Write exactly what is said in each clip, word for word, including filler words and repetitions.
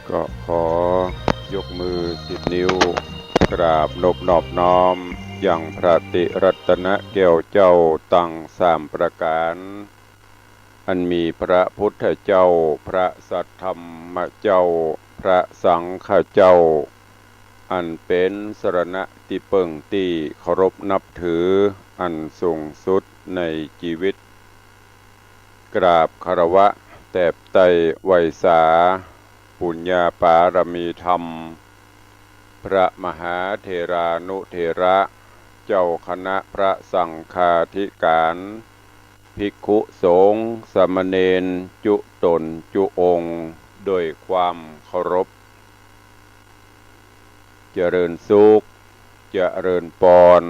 ก็ขอยกมือสิบนิ้ว กราบนบนอบน้อมยังพระติรัตนแก้วเจ้าตังสามประก๋าน อันมีพระพุทธเจ้า พระสัทธรรมเจ้า พระสังฆเจ้า อันเป๋นสรณะตี้เปิ้งตี้เคารพนับถืออันสูงสุดในจีวิต กราบคารวะแตบไต้ไหว้สา ปุญญาปารมีธรรม พระมหาเถรานุเถระ เจ้าคณะพระสังฆาธิก๋าน ภิกขุสงฆ์สามเณรจุ๊ต๋นจุ๊องค์ โดยความเคารพ เจริญสุข เจริญปอน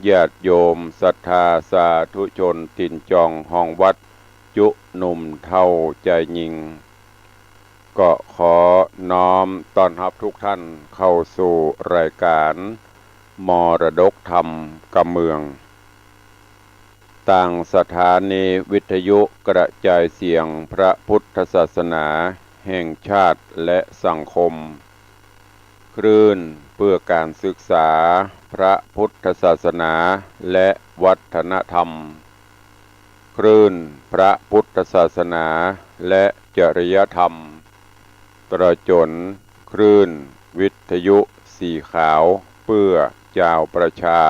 ญาติโยมศรัทธาสาธุชนตี๋นจองห้องวัด จุ๊หนุ่มเฒ่าจายญิง ก็ขอน้อมต้อนฮับทุกท่านเข้าสู่รายก๋านมรดกธรรมกำเมือง ตางสถานีวิทยุกระจายเสียงพระพุทธศาสนาแห่งชาติและสังคม คลื่นเพื่อการศึกษาพระพุทธศาสนาและวัฒนธรรม คลื่นพระพุทธศาสนาและจริยธรรม ตราจ๋นคลื่นวิทยุสีขาวเปื้อจาวประชา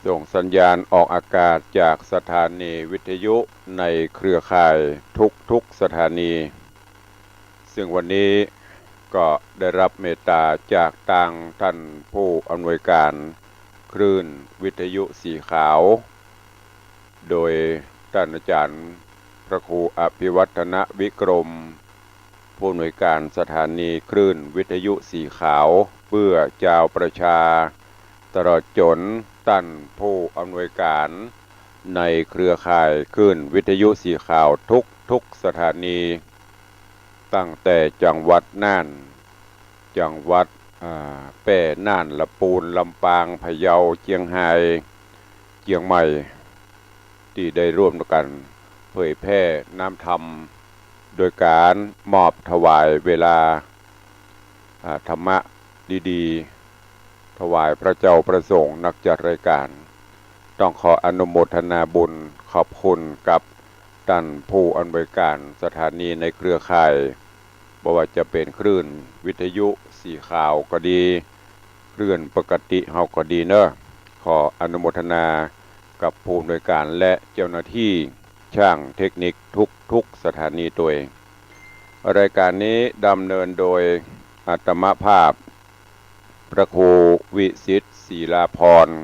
ส่งสัญญาณออกอากาศจากสถานีวิทยุในเครือข่ายทุกๆสถานี ซึ่งวันนี้ก็ได้รับเมตตาจากตางท่านผู้อำนวยก๋านคลื่นวิทยุสีขาว โดยต้านอาจ๋ารย์พระครูอภิวัฒนวิกรม ผู้อำนวยก๋านสถานีคลื่นวิทยุสีขาวเปื้อจาวประชา ตลอดจ๋นต้านผู้อำนวยก๋านในเครือข่ายคลื่นวิทยุสีขาวทุกๆสถานี ตั้งแต่จังหวัดน่าน จังหวัด อ่า แป้ น่าน ลำปูน ลำปาง พะเยา เจียงฮาย เจียงใหม่ ตี้ได้ร่วมกั๋นเผยแพร่น้ำธรรม โดยก๋านมอบถวายเวลา อ่า ธรรมะดีๆ ถวายพระเจ้าพระสงฆ์นักจัดรายก๋าน ต้องขออนุโมทนาบุญขอบคุณกับต้านผู้อำนวยก๋านสถานีในเครือข่าย บ่ว่าจะเป๋นคลื่นวิทยุสีขาวก็ดี คลื่นปกติเฮาก็ดีเนาะ ขออนุโมทนากับผู้อำนวยก๋านและเจ้าหน้าตี้จ้างเทคนิคทุกๆสถานีตวย รายก๋านนี้ดำเนินโดยอาตมาภาพ พระครูวิสิทธิ์ ศิลาภรณ์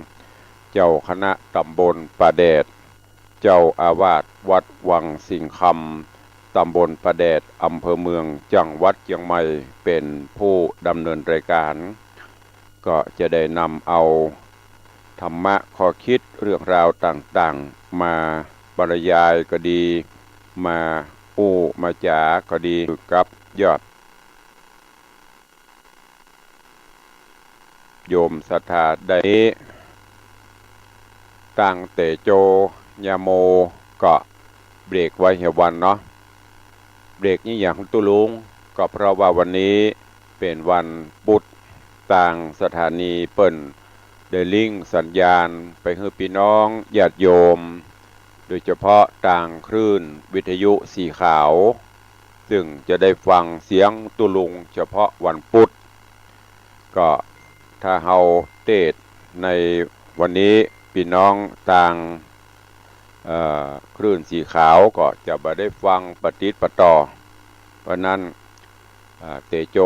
เจ้าคณะตำบลป่าแดด เจ้าอาวาสวัดวังสิงห์คำ ตำบลป่าแดด อำเภอเมือง จังหวัดเจียงใหม่ เป๋นผู้ดำเนินรายก๋าน ก็จะได้นำเอาธรรมะข้อคิดเรื่องราวต่างๆ มาบรรยายก็ดี มาอู้มาจ๋าก็ดีกับญาติ โยมศรัทธาได้ ตางเตโจยาโม ก็เบรกไว้เหียวันเนาะ เบรกนี้อย่างตุ๊ลุง ก็เพราะว่าวันนี้เป๋นวันปุธ ตางสถานีเปิ้นได้ลิงก์สัญญาณไปหื้อปี้น้องญาติโยม โดยเฉพาะตางคลื่นวิทยุสีขาว ซึ่งจะได้ฟังเสียงตุ๊ลุงเฉพาะวันปุธ ก็ถ้าเฮาเตสน์ในวันนี้ ปี้น้องตาง เอ่อ คลื่นสีขาวก็จะบ่ได้ฟังปะติดปะต่อ เพราะนั้น เอ่อ เตโจ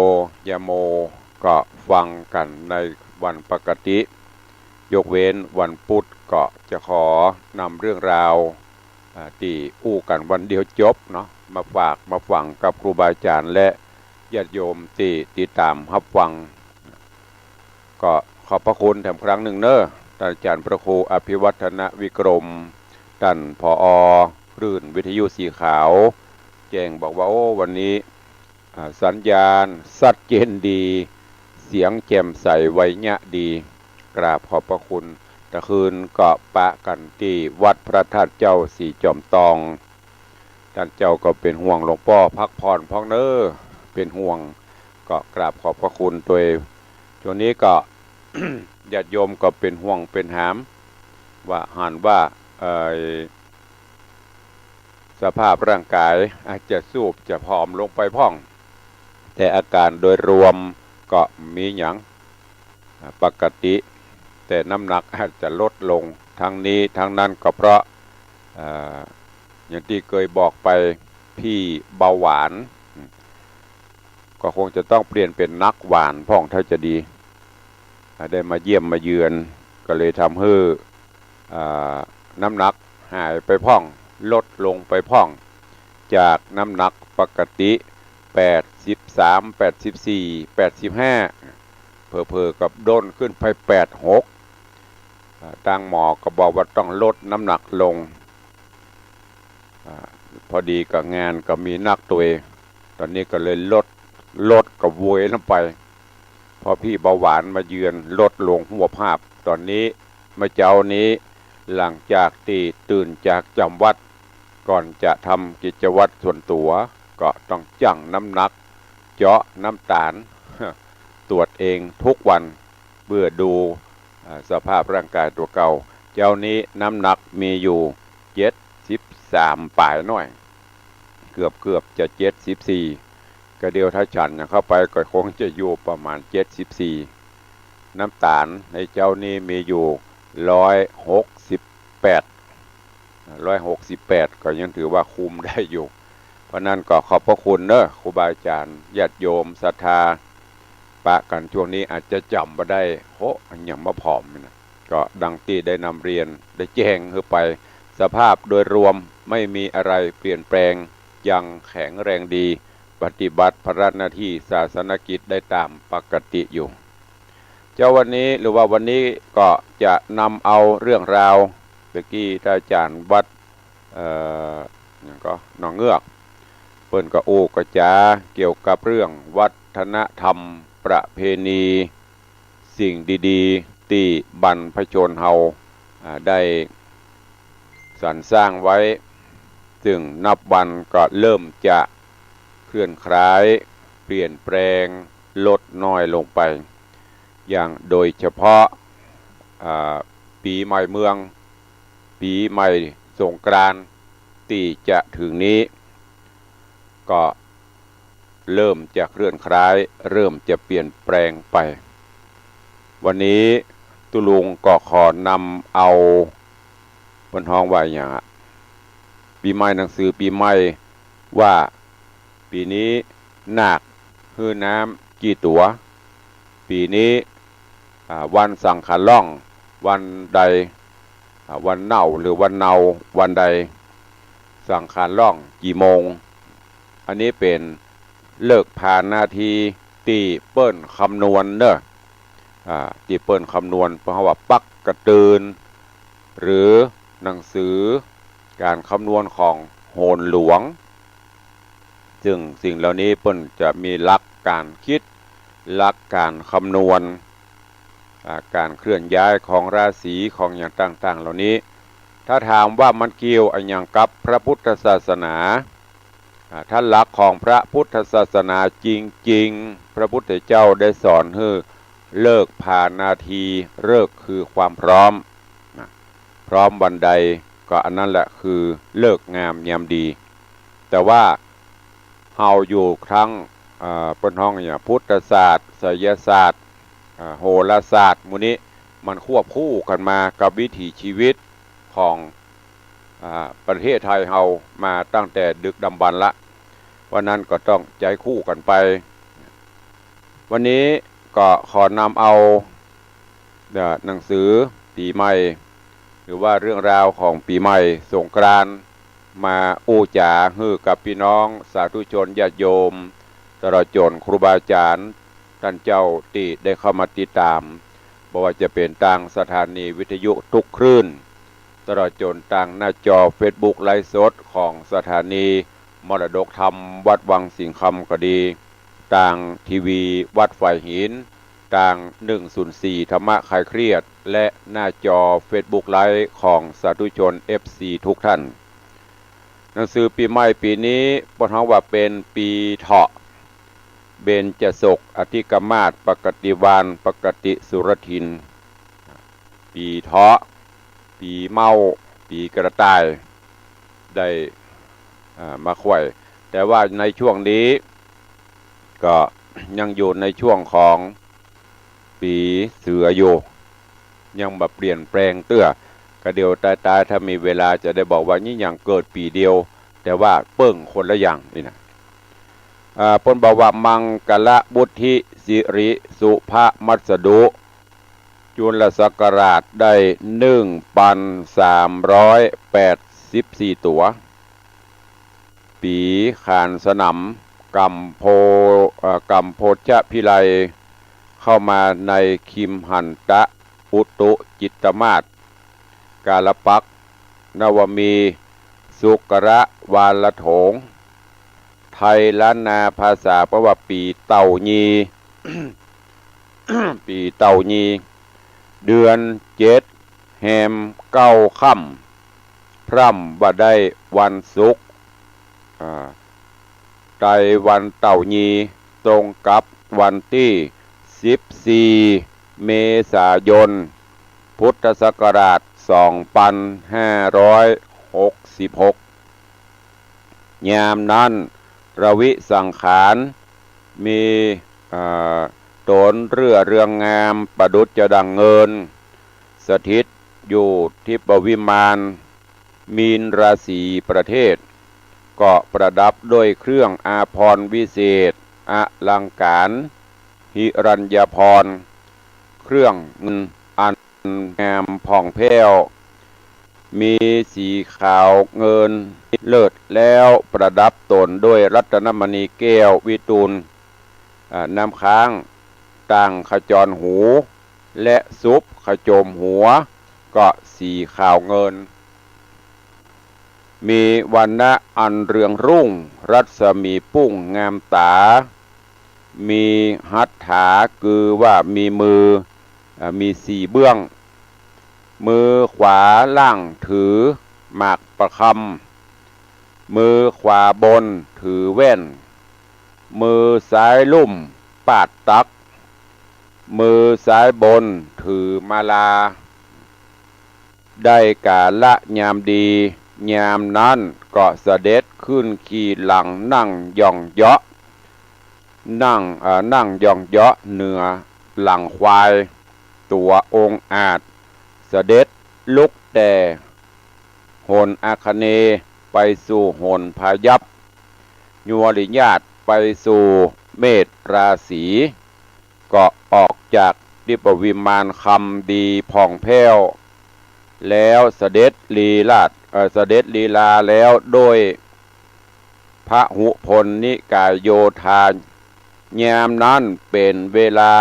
ยาโม ก็ฟังกั๋นในวันปกติ ยกเว้นวันปุธก็จะขอนำเรื่องราว อ่า ตี้อู้กั๋นวันเดียวจบเนาะ มาฝากมาฝังกับครูบาอาจ๋ารย์และญาติโยมตี้ติดต๋ามฮับฟัง ก็ขอบพระคุณแถมครั้งนึ่งเนาะ ต้านอาจ๋ารย์พระครูอภิวัฒนวิกรม ต้าน ผอ คลื่นวิทยุสีขาว แจ้งบอกว่า โอ้ วันนี้ อ่า สัญญาณชัดเจนดี เสียงแจ่มใสไวยากรณ์ดี กราบขอบพระคุณ ตะคืนก็ปะกั๋นตี้วัดพระธาตุเจ้าสีจอมตอง ต้านเจ้าก็เป๋นห่วงหลวงป้อพักผ่อนพ่องเนาะ เป๋นห่วง ก็กราบขอบพระคุณตวย ช่วงนี้ก็ ญาติโยมก็เป๋นห่วงเป๋นหาม ว่าหันว่า เอ่อ สภาพร่างกายอาจจะซูบจะผอมลงไปพ่อง แต่อาการโดยรวมก็มีหยัง อ่า ปกติ แต่น้ำหนักอาจจะลดลง ทั้งนี้ทั้งนั้นก็เพราะ อ่า อย่างตี้เกยบอกไป ปี้เบาหวาน อืม ก็คงจะต้องเปลี่ยนเป๋นนักหวานพ่องถ้าจะดี อ่า ได้มาเยี่ยมมาเยือน ก็เลยทำหื้อ อ่า น้ำหนักหายไปพ่อง ลดลงไปพ่อง จากน้ำหนักปกติ แปดสิบสาม แปดสิบสี่ แปดสิบห้า เผลอๆ กับด้นขึ้นไป แปดหก อ่า ตางหมอก็บอกว่าต้องลดน้ำหนักลง อ่า พอดีกับงานก็มีนักตวย ต๋อนนี้ก็เลยลด ลดกระโวยลงไป พอปี้เบาหวานมาเยือน ลดลงหวบหาบ ต๋อนนี้ เมื่อเจ๊านี้ หลังจากตี้ตื่นจากจ๋ำวัตร ก่อนจะทำกิจวัตรส่วนตั๋ว ก็ต้องชั่งน้ำหนัก เจาะน้ำต๋าล ตรวจเองทุกวัน เพื่อดู อ่า สภาพร่างกายตั๋วเก่า เจ๊านี้น้ำหนักมีอยู่ เจ็ดสิบสามป๋ายหน้อย เกือบๆ จะ เจ็ดสิบสี่ ก็เดี๋ยวถ้าฉันเข้าไปก็คงจะอยู่ประมาณ เจ็ดสิบสี่ น้ำต๋าลในเจ๊านี้มีอยู่ ร้อยหกสิบแปด ร้อยหกสิบแปด ก็ยังถือว่าคุมได้อยู่ เพราะนั้นก็ขอบพระคุณเนอะ ครูบาอาจ๋ารย์ ญาติโยมศรัทธา ปะกั๋นช่วงนี้อาจจะจ๋ำบ่ได้ โห อันหยังมาผอมนี่นะ ก็ดังตี้ได้นำเรียน ได้แจ้งหื้อไป สภาพโดยรวมไม่มีอะไรเปลี่ยนแปลง ยังแข็งแรงดี ปฏิบัติภาระหน้าตี้ศาสนกิจได้ต๋ามปกติอยู่ เจ๊าวันนี้ หรือว่าวันนี้ก็จะนำเอาเรื่องราว ตะกี้ท่านอาจ๋ารย์วัด เอ่อ หยังก็ หนองเงือก เปิ้นก็อู้ก็จ๋าเกี่ยวกับเรื่องวัฒนธรรมประเพณี สิ่งดีๆ ตี้บรรพชนเฮา อ่า ได้สรรสร้างไว้ ซึ่งนับวันก็เริ่มจะเคลื่อนคลาย เปลี่ยนแปลง ลดน้อยลงไป อย่างโดยเฉพาะ อ่า ปี๋ใหม่เมือง ปี๋ใหม่สงกรานต์ตี้จะถึงนี้ ก็เริ่มจะเคลื่อนคลาย เริ่มจะเปลี่ยนแปลงไป วันนี้ตุ๊ลุงก็ขอนำเอา เปิ้นฮ้องว่าหยังอะ ปี๋ใหม่ หนังสือปี๋ใหม่ ว่าปี๋นี้นาคหื้อน้ำกี่ตั๋ว ปี๋นี้ อ่า วันสังขารล่องวันใด อ่า วันเน่าหรือวันเนาวันใด สังขารล่องกี่โมง อันนี้เป๋นฤกษ์ผานาทีตี้เปิ้นคำนวณเนอะ อ่า ตี้เปิ้นคำนวณ เปิ้นฮ้องว่าปักกะตืน หรือหนังสือก๋านคำนวณของโหรหลวง ซึ่งสิ่งเหล่านี้เปิ้นจะมีหลักก๋านกึ๊ด หลักก๋านคำนวณ อ่า ก๋านเคลื่อนย้ายของราศีของหยังต่างๆ เหล่านี้ ถ้าถามว่ามันเกี่ยวอะหยังกับพระพุทธศาสนา อ่า ถ้าหลักของพระพุทธศาสนาจริงๆ พระพุทธเจ้าได้สอนหื้อฤกษ์ผานาที ฤกษ์คือความพร้อม นะ พร้อมวันใดก็อันนั้นแหละคือฤกษ์งามยามดี แต่ว่าเฮาอยู่ทั้ง อ่า เปิ้นฮ้องหยัง พุทธศาสตร์ ไสยศาสตร์ อ่า โหราศาสตร์ หมู่นี้มันควบคู่กั๋นมากับวิถีชีวิตของ อ่า ประเทศไทยเฮามาตั้งแต่ดึกดำบรรพ์ละ เพราะนั้นก็ต้องใจ๊คู่กั๋นไป วันนี้ก็ขอนำเอา เอ่อ หนังสือปี๋ใหม่ หรือว่าเรื่องราวของปี๋ใหม่สงกรานต์ มาอู้จ๋าหื้อกับปี้น้องสาธุชนญาติโยม ตลอดจ๋นครูบาอาจ๋ารย์ต้านเจ้าตี้ได้เข้ามาติดต๋าม บ่ว่าจะเป๋นตางสถานีวิทยุทุกคลื่น ตลอดจ๋นตางหน้าจอเฟซบุ๊กไลฟ์สดของสถานีมรดกธรรมวัดวังสิงห์คำก็ดี ตางทีวีวัดฝายหิน ตางหนึ่งศูนย์สี่ธรรมะคลายเครียด และหน้าจอเฟซบุ๊กไลฟ์ของสาธุชน เอฟซี ทุกท่าน หนังสือปี๋ใหม่ปี๋นี้เปิ้นฮ้องว่าเป๋นปี๋เถาะ เบญจศก อธิกมาส ปกติวาน ปกติสุรทิน ปีเถาะ ปีเม้า ปีกระต่าย ได้ อ่า มาไขว้ แต่ว่าในช่วงนี้ ก็ยังอยู่ในช่วงของปีเสืออยู่ ยังบ่เปลี่ยนแปลงเตื้อ ก็เดี๋ยวตายๆ ถ้ามีเวลาจะได้บอกว่านี่หยังเกิดปี๋เดียว แต่ว่าเปิ้งคนละอย่างนี่นะ อ่า เปิ้นบอกว่า มังคละวุฒิ สิริสุภมัสสดุ จุลศักราชได้ หนึ่งปันสามร้อยแปดสิบสี่ตั๋ว ปี๋ขานสนาม กัมโพ เอ่อ กัมโพชพิไลย เข้ามาในคิมหันตะอุตุจิตมาส กาลปักษ์ นวมี สุกระวาลโถง ไทยล้านนาภาษาแปลว่าปี๋เต่ายี ปี๋เต่ายี เดือนเจ็ด แฮมเก้าค่ำ พร่ำว่าได้วันศุกร์ อ่า ไตวันเต่ายี ตรงกับวันตี้ สิบสี่ เมษายน พุทธศักราช สองปันห้าร้อยหกสิบหก ยามนั้น ระวิสังขาร มี อ่า ต๋นเรื่อเรืองงาม ประดุจจะดั่งเงิน สถิตอยู่ทิพวิมาน มีนราศีประเทศ ก็ประดับด้วยเครื่องอาภรณ์วิเศษ อลังการ หิรัญญาภรณ์ เครื่องเงินอันงามผ่องแผ้ว มีสีขาวเงินเลิศ แล้วประดับตนด้วยรัตนมณีแก้ววิตูล อ่า น้ำค้างต่างขจรหู และสุบขจมหัว ก็สีขาวเงิน มีวรรณะอันเรืองรุ่ง รัศมีปุ้งงามต๋า มีหัตถา คือว่ามีมือ อ่า มีสี่เบื้อง มือขวาล่างถือหมากประคำ มือขวาบนถือแว่น มือซ้ายลุ่มปาดตัก มือซ้ายบนถือมาลา ได้กาละยามดี ยามนั้นก็เสด็จขึ้นขี่หลังนั่งหย่องเหยาะ นั่ง เอ่อ นั่งหย่องเหยาะเหนือหลังควาย ตั๋วองอาจ เสด็จลุกแต่หนอาคเนย์ไปสู่หนพายัพ ยวริญาตไปสู่เมษราศี ก็ออกจากทิพวิมานคำดีผ่องแผ้ว แล้วเสด็จลีลาศ เอ่อ เสด็จลีลาแล้วโดยพหุพลนิกายโยธา ยามนั้นเป๋นเวลา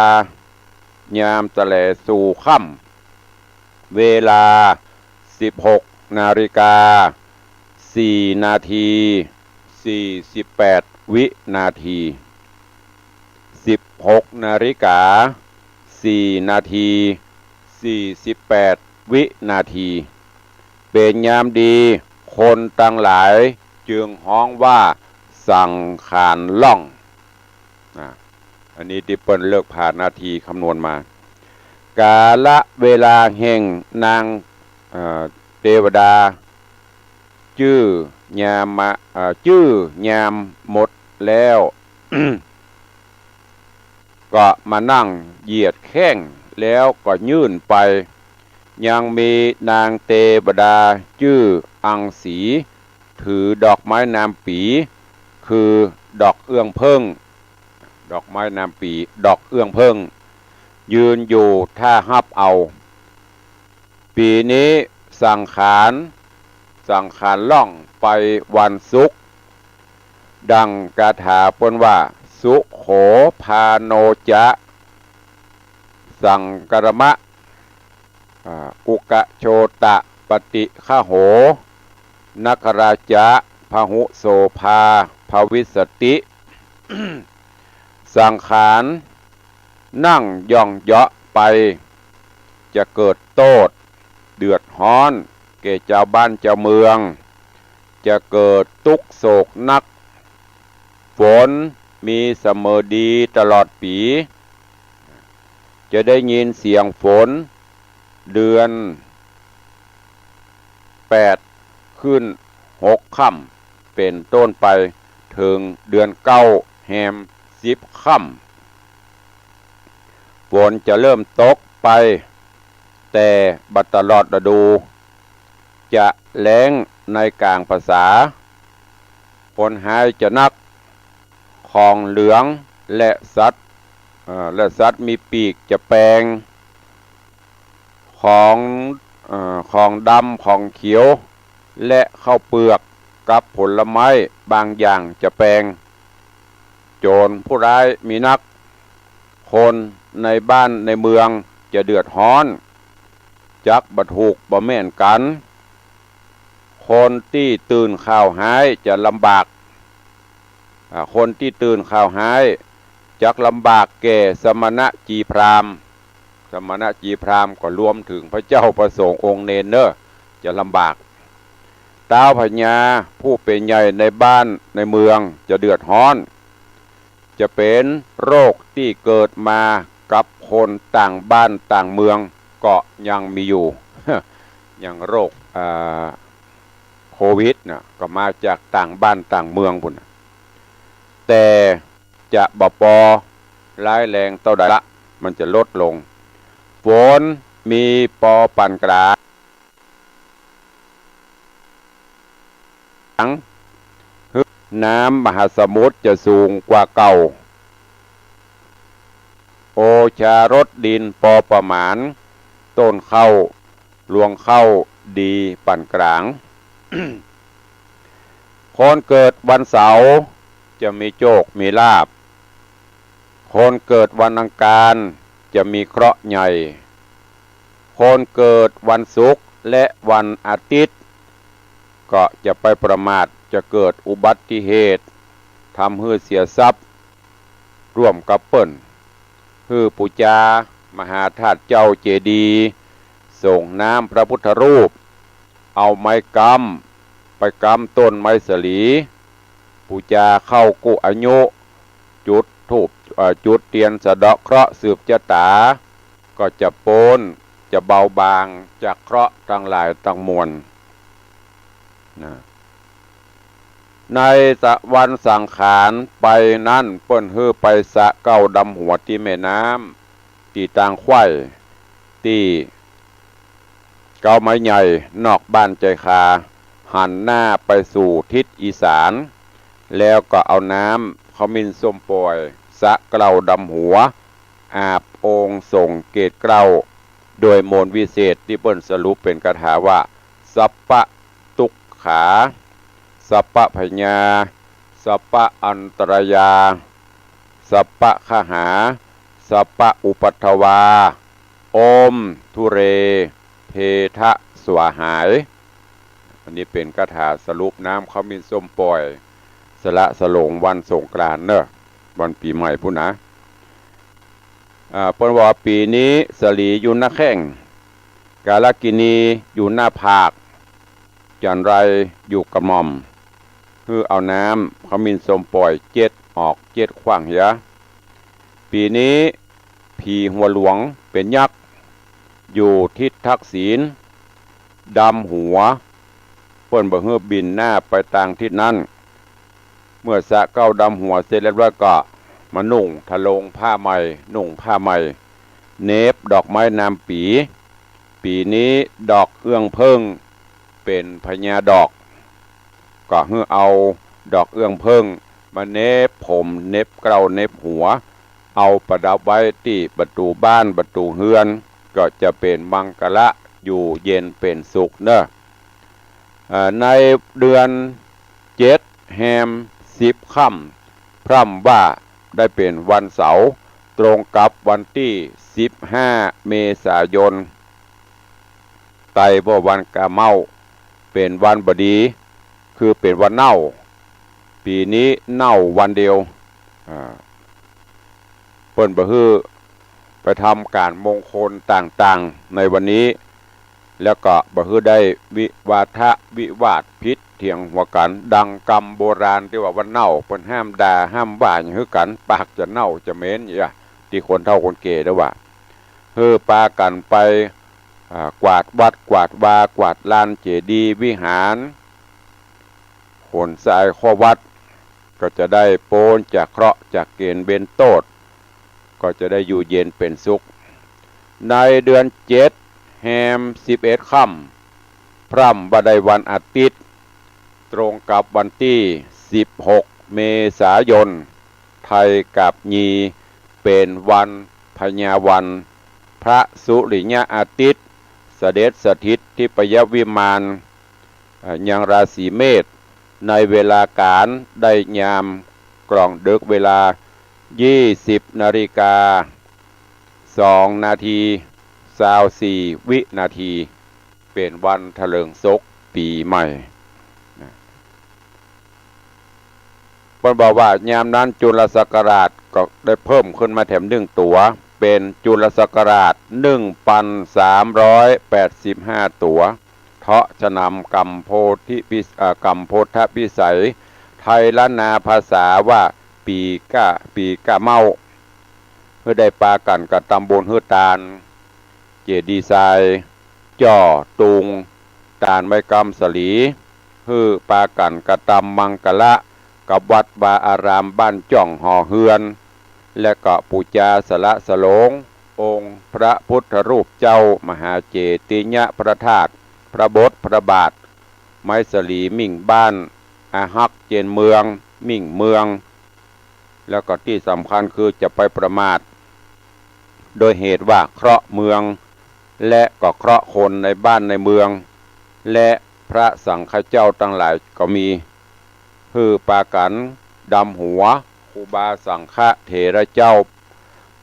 ยามตะแหลสู่ค่ำ เวลา สิบหกนาฬิกา สี่นาที สี่สิบแปดวินาที สิบหกนาฬิกา สี่นาที สี่สิบแปดวินาที เป๋นยามดี คนตังหลายจึงฮ้องว่าสังขารล่อง อ่ะ อันนี้ตี้เปิ้นเลือกผ่านนาทีคำนวณมา กาละเวลาแห่งนาง เอ่อ เตวดา จื้อยามมา เอ่อ จื้อยามหมดแล้ว ก็มานั่งเหยียดแข้ง แล้วก็ยื่นไป ยังมีนางเตวดาจื้ออังสี ถือดอกไม้นามปี๋ คือดอกเอื้องเผิ้ง ดอกไม้นามปี๋ ดอกเอื้องเผิ้ง ยืนอยู่ท่าฮับเอา ปี๋นี้สังขาร สังขารล่องไปวันศุกร์ ดังคาถาเปิ้นว่า สุโข พาโนจะ สังกรมะ อ่า อุกโชตะปฏิฆโห นคราจะ พหุโสภา ภวิสสติ สังขารนั่งหย่องเหยาะไป จะเกิดโต้ษ เดือดฮ้อน แก่จาวบ้านจาวเมือง จะเกิดตุ๊กข์โศกนัก ฝน มีเสมอดีตลอดปี๋ จะได้ยินเสียงฝน เดือนแปดขึ้นหกค่ำ เป๋นต้นไปเถิงเดือนเก้าแฮมสิบค่ำ ฝนจะเริ่มตกไป แต่บ่ตลอดฤดู จะแล้งในก๋างพรรษา คนฮายจะนัก ของเหลืองและสัตว์ เอ่อ และสัตว์มีปีกจะแปง ของ เอ่อ ของดำ ของเขียว และข้าวเปือกกับผลไม้บางอย่างจะแปง โจรผู้ร้ายมีนัก คนในบ้านในเมืองจะเดือดฮ้อน จักบ่ถูกบ่แม่นกั๋น คนตี้ตื่นข่าวฮ้ายจะลำบาก อ่า คนตี้ตื่นข่าวฮ้ายจักลำบากแก่สมณะจีพราหมณ์ สมณะจีพราหมณ์ก็รวมเถิงพระเจ้าพระสงฆ์องค์เณรเน่อ จะลำบาก ท้าวพญาผู้เป๋นใหญ่ในบ้านในเมืองจะเดือดฮ้อน จะเป๋นโรคตี้เกิดมากับคนต่างบ้านต่างเมืองก็ยังมีอยู่ อย่างโรค อ่า โควิดน่ะ ก็มาจากต่างบ้านต่างเมืองปู้นน่ะ แต่จะบ่ปอร้ายแรงเต้าใดละ มันจะลดลง ฝนมีปอปานกลาง น้ำมหาสมุทรจะสูงกว่าเก่า โอชารสดินปอประมาณ ต้นข้าว รวงข้าวดีปานกลาง คนเกิดวันเสาร์จะมีโชคมีลาภ คนเกิดวันอังคารจะมีเคราะห์ใหญ่ คนเกิดวันศุกร์และวันอาทิตย์ ก็จะไปประมาท จะเกิดอุบัติเหตุ ทำหื้อเสียทรัพย์ ร่วมกับเปิ้น หื้อปู๋จามหาธาตุเจ้าเจดีย์ สรงน้ำพระพุทธรูป เอาไม้ก๊ำไปก๊ำต้นไม้สาลี ปู๋จาเข้ากู้อายุ จุดธูป เอ่อ จุดเตียนสะเดาะเคราะห์สืบจะต๋า ก็จะป๊น จะเบาบางจากเคราะห์ตังหลายตังมวล นะ ในตะวันสังขารไปนั้น เปิ้นหื้อไปสระเก๊าดำหัวตี้แม่น้ำ ตี้ตางไขว้ ตี้เก๊าไม้ใหญ่นอกบ้านไจ้คา หันหน้าไปสู่ทิศอีสาน แล้วก็เอาน้ำขมิ้นส้มป่อย สระเก๊าดำหัว อาบองค์สรงเกศเกล้า โดยมนต์วิเศษตี้เปิ้นสรุปเป๋นคาถาว่า สัพพะตุ๊กขา สัพพะพยา สัพพะอันตรายา สัพพะคหา สัพพะอุปัทวา โอมธุเร เพทะสวาหาย อันนี้เป๋นคาถาสรุปน้ำขมิ้นส้มป่อย สละสลงวันสงกรานต์เนอะ วันปี๋ใหม่ปู้นนะ อ่า เปิ้นว่าปี๋นี้สาลีอยู่หน้าแข้ง กาลกิณีอยู่หน้าผาก จันไรอยู่กระหม่อม หื้อเอาน้ำขมิ้นส้มป่อยเจ็ดออกเจ็ดขว้างเหีย ปี๋นี้ผีหัวหลวงเป๋นยักษ์ อยู่ทิศทักษิณ ดำหัว เปิ้นบ่หื้อบินหน้าไปตางทิศนั้น เมื่อสระเก๊าดำหัวเสร็จเรียบร้อยก็มานุ่งทะโลงผ้าใหม่ นุ่งผ้าใหม่ เหน็บดอกไม้นามปี๋ ปี๋นี้ดอกเอื้องเผิ้งเป๋นพญาดอก ก็หื้อเอาดอกเอื้องเผิ้งมาเหน็บผม เหน็บเกล้า เหน็บหัว เอาประดับไว้ตี้ประตู๋บ้านประตู๋เฮือน ก็จะเป๋นมังคละ อยู่เย็นเป๋นสุขเนอะ เอ่อ ในเดือนเจ็ดแฮมสิบค่ำ พร่ำว่าได้เป๋นวันเสาร์ ตรงกับวันตี้สิบห้าเมษายน ไตว่าวันกาเม้า เป๋นวันบ่ดี คือเป๋นวันเน่า ปี๋นี้เน่าวันเดียว อ่า เปิ้นบ่หื้อไปทำก๋านมงคลต่างๆ ในวันนี้ แล้วก็บ่หื้อได้วิวาทะวิวาทผิดเถียงหัวกั๋น ดังกำโบราณตี้ว่า วันเน่าเปิ้นห้ามด่าห้ามว่าหยังหื้อกั๋น ปากจะเน่าจะเหม็นเนี่ย ตี้คนเฒ่าคนแก่ได้ว่า หื้อปากั๋นไป อ่า กวาดวัดกวาดวา กวาดลานเจดีย์วิหาร ขนทรายเข้าวัด ก็จะได้ป๊นจากเคราะห์จากเก๋ณฑ์เบญโต้ษ ก็จะได้อยู่เย็นเป๋นสุข ในเดือนเจ็ด แฮมสิบเอ็ดค่ำ พร่ำว่าได้วันอาทิตย์ ตรงกับวันตี้สิบหก เมษายน ไทยกับยี เป๋นวันพญาวัน พระสุริยะอาทิตย์ เสด็จสถิตทิพยวิมาน เอ่อ ยังราศีเมษ ในเวลาก๋านได้ยามกลางดึก เวลายี่สิบนาฬิกาสองนาทีซาวสี่วินาที เป๋นวันเถลิงศกปี๋ใหม่นะ เปิ้นบอกว่ายามนั้นจุลศักราชก็ได้เพิ่มขึ้นมาแถมนึ่งตั๋ว เป๋นจุลศักราชหนึ่งปันสามร้อยแปดสิบห้าตั๋ว เทาะสนามกัมโพธิพิส- เอ่อ กัมโพธพิสัย ไทยล้านนาภาษาว่าปี๋ก้า ปี๋ก้าเม้า หื้อได้ปากั๋นกระตำบุญหื้อตาน เจดีย์ทราย จ่อตุง ตานไม้กำสะหลี หื้อปากั๋นกระตำมังคละ กับวัดวาอารามบ้านจ้องหอเฮือน และก็ปู๋จาสละสลง องค์พระพุทธรูปเจ้ามหาเจติยพระธาตุ พระบทพระบาท ไม้สะหลีมิ่งบ้าน อาฮักเจนเมือง มิ่งเมือง แล้วก็ตี้สำคัญคือจะไปประมาท โดยเหตุว่าเคราะห์เมือง และก็เคราะห์คนในบ้านในเมือง และพระสังฆเจ้าตังหลายก็มี หื้อปากั๋นดำหัว ครูบาสังฆเถระเจ้า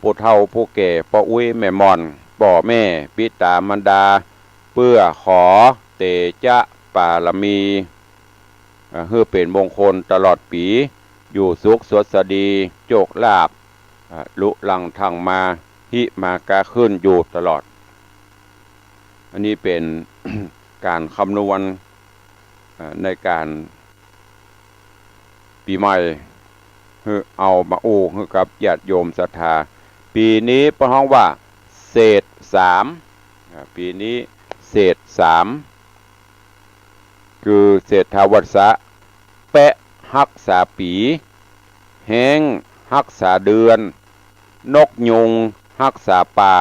ผู้เฒ่าผู้แก่ ป้ออุ๊ยแม่หม่อน ป้อแม่ ปิต๋ามารดา เปื้อขอเตจะปารมี อ่า หื้อเป๋นมงคลตลอดปี๋ อยู่สุขสวัสดี โจคลาภ อ่า ลุลังทั่งมา หิมากาขึ้นอยู่ตลอด อันนี้เป๋น ก๋านคำนวณ อ่า ในก๋านปี๋ใหม่ หื้อเอามาอู้หื้อกับญาติโยมศรัทธา ปี๋นี้เปิ้นฮ้องว่าเศษสาม อ่า ปี๋นี้เศษสาม คือเศษฐวัสสะ แป๊ะฮักษาปี๋ แฮ้งฮักษาเดือน นกยูงฮักษาป่า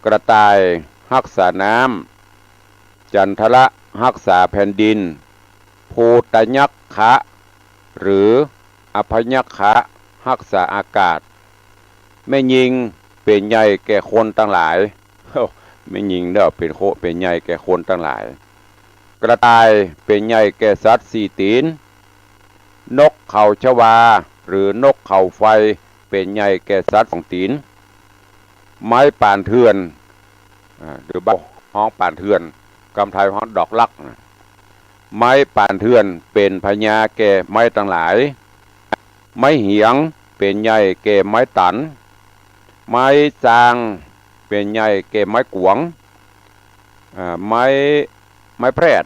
กระต่ายฮักษาน้ำ จันทละฮักษาแผ่นดิน ภูตยัคคะ หรืออภยัคคะฮักษาอากาศ แม่ญิงเป๋นใหญ่แก่คนตังหลาย แม่ญิงเนาะ เป๋นโค เป๋นใหญ่แก่คนตังหลาย กระต่ายเป๋นใหญ่แก่สัตว์สี่ตี๋น นกเขาชวา หรือนกเขาไฟ เป๋นใหญ่แก่สัตว์สองตี๋น ไม้ป่านเถื่อน อ่า หรือบ้านฮ้องป่านเถื่อน กำไทยฮ้องดอกลักนะ ไม้ป่านเถื่อนเป๋นพญาแก่ไม้ตังหลาย ไม้เหียงเป๋นใหญ่แก่ไม้ตัน ไม้ซางเป๋นใหญ่แก่ไม้กวาง อ่า ไม้ ไม้แพรด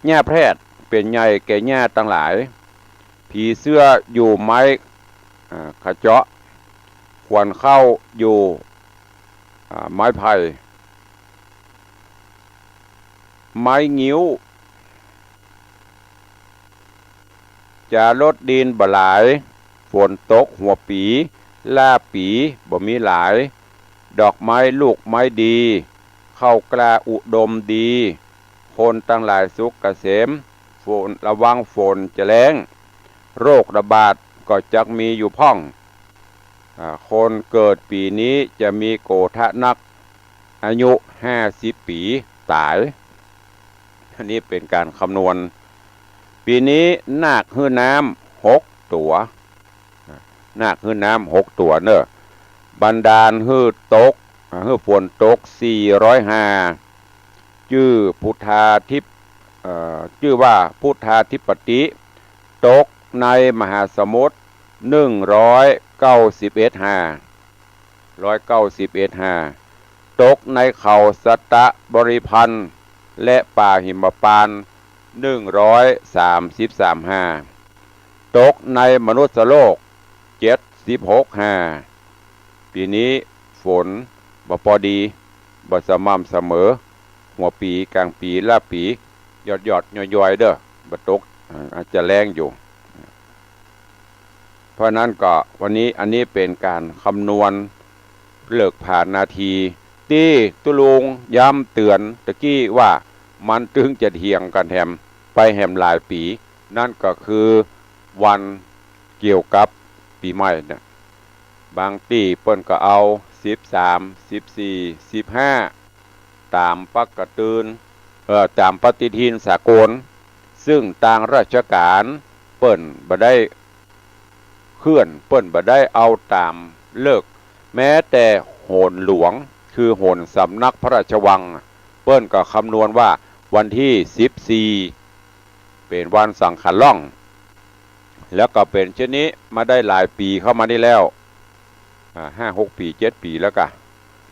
หญ้าแพรดเป๋นใหญ่แก่หญ้าตังหลาย ผีเสื้ออยู่ไม้ อ่า ขะเจาะ ขวัญเข้าอยู่ อ่า ไม้ไผ่ ไม้งิ้ว จาลดดินบ่หลาย ฝนตกหัวปี๋ ล้าปี๋บ่มีหลาย ดอกไม้ลูกไม้ดี ข้าวกล้าอุดมดี คนตังหลายสุขเกษม ฝน ระวังฝนจะแล้ง โรคระบาดก็จักมีอยู่พ่อง อ่า คนเกิดปี๋นี้จะมีโกฏะนัก อายุห้าสิบปี๋ต๋าย อันนี้เป๋นก๋านคำนวณ ปี๋นี้นาคหื้อน้ำหกตั๋ว นาคหื้อน้ำหกตั๋วเนาะ บันดาลหื้อตก อ่า หื้อฝนตกสี่ร้อยห้า จื้อพุทธาธิป- เอ่อ จื้อว่าพุทธาธิปติ ตกในมหาสมุทร หนึ่งร้อยเก้าสิบเอ็ด หา ร้อยเก้าสิบเอ็ด หา ตกในเขาสัตตบริพันธ์และป่าหิมพานต์ หนึ่งร้อยสามสิบสาม ฮา ตกในมนุษย์โลก เจ็ดสิบหก ฮา ปี๋นี้ฝนบ่ปอดี บ่สม่ำเสมอ หัวปี๋ ก๋างปี๋ ล้าปี๋ หยอดๆ ย้อยๆ เด้อ บ่ตก อ่า อาจจะแล้งอยู่ เพราะนั้นก็วันนี้ อันนี้เป๋นก๋านคำนวณฤกษ์ผานาที ตี้ตุ๊ลุงย้ำเตื๋อนตะกี้ว่ามันตึงจะเถียงกั๋นแหม ไปแหมหลายปี๋ นั่นก็คือวันเกี่ยวกับปี๋ใหม่เนี่ย บางตี้เปิ้นก็เอา สิบสาม สิบสี่ สิบห้า ต๋ามปกติ เอ่อ ต๋ามปฏิทินสากล ซึ่งตางราชก๋านเปิ้นบ่ได้เคลื่อน เปิ้นบ่ได้เอาต๋ามฤกษ์ แม้แต่โหรหลวง คือโหรสำนักพระราชวัง เปิ้นก็คำนวณว่าวันตี้ สิบสี่ เป๋นวันสังขารล่อง แล้วก็เป๋นเช่นนี้มาได้หลายปี๋เข้ามานี้แล้ว อ่า ห้าหกปี๋ เจ็ดปี๋แล้วกะ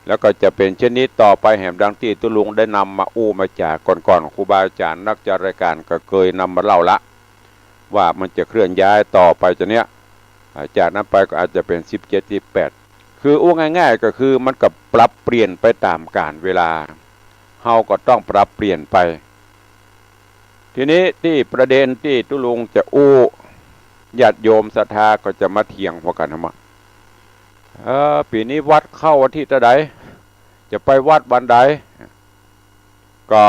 แล้วก็จะเป๋นเช่นนี้ต่อไปแหม ดังตี้ตุ๊ลุงได้นำมาอู้มาจ๋าก่อนๆ ครูบาอาจ๋ารย์นักจัดรายก๋านก็เกยนำมาเล่าละ ว่ามันจะเคลื่อนย้ายต่อไปจะเนี้ย อ่า จากนั้นไปก็อาจจะเป๋น สิบเจ็ด สิบแปด คืออู้ง่ายๆ ก็คือมันก็ปรับเปลี่ยนไปต๋ามกาลเวลา เฮาก็ต้องปรับเปลี่ยนไป ทีนี้ตี้ประเด็นตี้ตุ๊ลุงจะอู้ ญาติโยมศรัทธาก็จะมาเถียงหัวกั๋นว่า เออ ปี๋นี้วัดเข้าวันตี้เต้าใด จะไปวัดวันใด ก็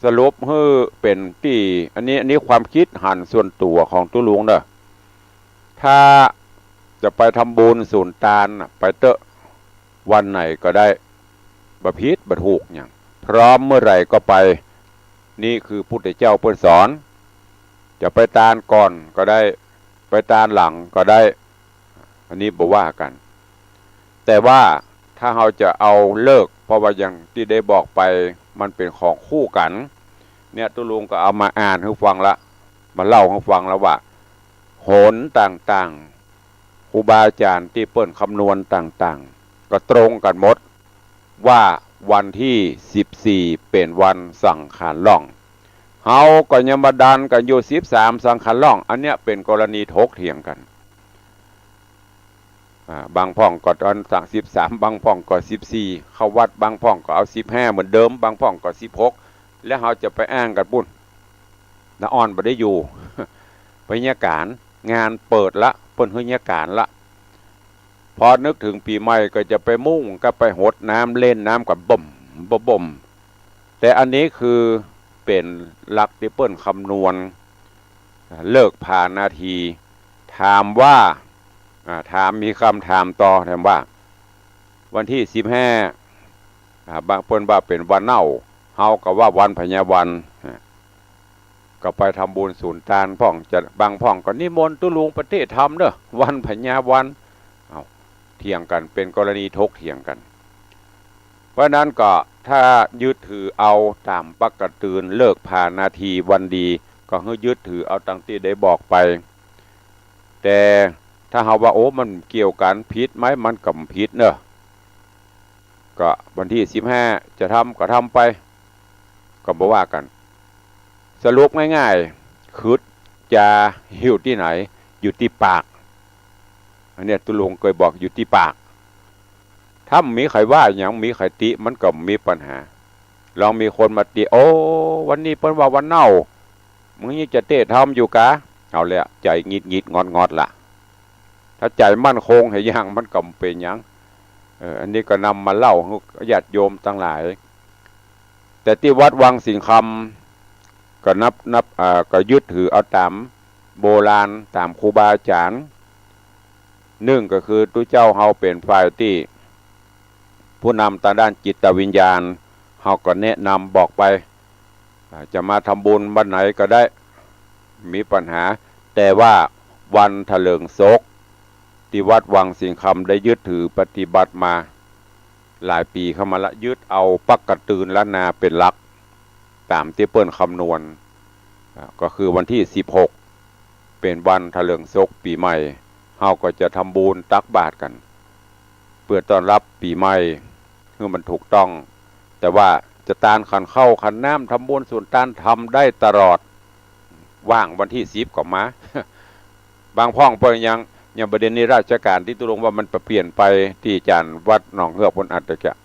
สรุปหื้อเป๋นตี้ อันนี้ อันนี้ความกึ๊ดหันส่วนตั๋วของตุ๊ลุงเนาะ ถ้าจะไปทำบุญสุนตานน่ะ ไปเต๊อะ วันไหนก็ได้ บ่ผิดบ่ถูกหยัง พร้อมเมื่อไหร่ก็ไป นี่คือพุทธเจ้าเปิ้นสอน จะไปตานก่อนก็ได้ ไปตานหลังก็ได้ อันนี้บ่ว่ากั๋น แต่ว่าถ้าเฮาจะเอาฤกษ์ เพราะว่าอย่างตี้ได้บอกไป มันเป๋นของคู่กั๋น เนี่ยตุ๊ลุงก็เอามาอ่านหื้อฟังละ มาเล่าหื้อฟังละว่า โหรต่างๆ ครูบาอาจ๋ารย์ตี้เปิ้นคำนวณต่างๆ ก็ตรงกั๋นหมด ว่าวันตี้ สิบสี่ เป๋นวันสังขารล่อง เฮาก็ยังมาดันกั๋นอยู่ สิบสาม สังขารล่อง อันเนี้ยเป๋นกรณีถกเถียงกั๋น อ่า บางพ่องก็ตอนสัก สิบสาม บางพ่องก็ สิบสี่ เข้าวัด บางพ่องก็เอา สิบห้า เหมือนเดิม บางพ่องก็ สิบหก แล้วเฮาจะไปอ้างกั๋นปู้น ละอ่อนบ่ได้อยู่ ไปเยียะก๋าน งานเปิดละ เปิ้นหื้อเยียะก๋านละ พอนึกเถิงปี๋ใหม่ก็จะไปมุ่งกับไปหดน้ำเล่นน้ำกั๋นบ่ม บ่บ่ม แต่อันนี้คือเป๋นหลักตี้เปิ้นคำนวณฤกษ์ผานาที ถามว่า อ่า ถาม มีกำถามต่อ ถามว่า วันตี้ สิบห้า อ่า บางเปิ้นว่าเป๋นวันเน่า เฮาก็ว่าวันพญาวัน อ่า ก็ไปทำบุญสุนตานพ่อง จะ บางพ่องก็นิมนต์ตุ๊ลุงไปเทศน์ธรรมเนาะ วันพญาวัน เอ้า เถียงกั๋น เป๋นกรณีถกเถียงกั๋น เพราะนั้นก็ถ้ายึดถือเอาต๋ามปกติฤกษ์ผานาทีวันดี ก็หื้อยึดถือเอาตังตี้ได้บอกไป แต่ถ้าเฮาว่า โอ้ มันเกี่ยวกั๋น ผิดไหม มันก็บ่ผิดเนาะ ก็วันตี้ สิบห้า จะทำก็ทำไป ก็บ่ว่ากั๋น สรุปง่ายๆ คือจะอยู่ตี้ไหน อยู่ตี้ปาก อันเนี้ยตุ๊ลุงเกยบอกอยู่ตี้ปาก ถ้าบ่มีใผว่าหยัง บ่มีใผติ มันก็บ่มีปัญหา ลองมีคนมาติ โอ้ วันนี้เปิ้นว่าวันเน่า มึงยังจะเทศน์ธรรมอยู่กา เอาแล้ว ใจ๋หงิดหงิดงอดงอดละ ถ้าใจ๋มั่นคงหลายอย่าง มันก็บ่เป๋นหยัง เออ อันนี้ก็นำมาเล่าหื้อญาติโยมตังหลาย แต่ตี้วัดวังสิงห์คำ ก็นับ นับ อ่า ก็ยึดถือเอาต๋ามโบราณ ต๋ามครูบาอาจ๋ารย์ นึ่งก็คือตุ๊เจ้าเฮาเป๋นฝ่ายตี้ผู้นำตางด้านจิตวิญญาณ เฮาก็แนะนำบอกไป อ่า จะมาทำบุญวันไหนก็ได้ บ่มีปัญหา แต่ว่าวันถลิงศก ตี้วัดวังสิงห์คำได้ยึดถือปฏิบัติมาหลายปี๋เข้ามาละ ยึดเอาปกติล้านนาเป๋นหลัก ต๋ามตี้เปิ้นคำนวณ อ่า ก็คือวันตี้ สิบหก เป๋นวันถลิงศกปี๋ใหม่ เฮาก็จะทำบุญตักบาตรกั๋น เปื้อต้อนรับปี๋ใหม่ หื้อมันถูกต้อง แต่ว่าจะตานขันข้าวขันน้ำ ทำบุญสุนตาน ทำได้ตลอด ว่างวันตี้สิบก็มา บางพ่องเปิ้นยัง ยังบ่ได้นิราชก๋าน ตี้ตุ๊ลุงว่ามันปะเปลี่ยนไป ตี้อาจ๋ารย์วัดหนองเฮือกเปิ้นอัดตะเกียะ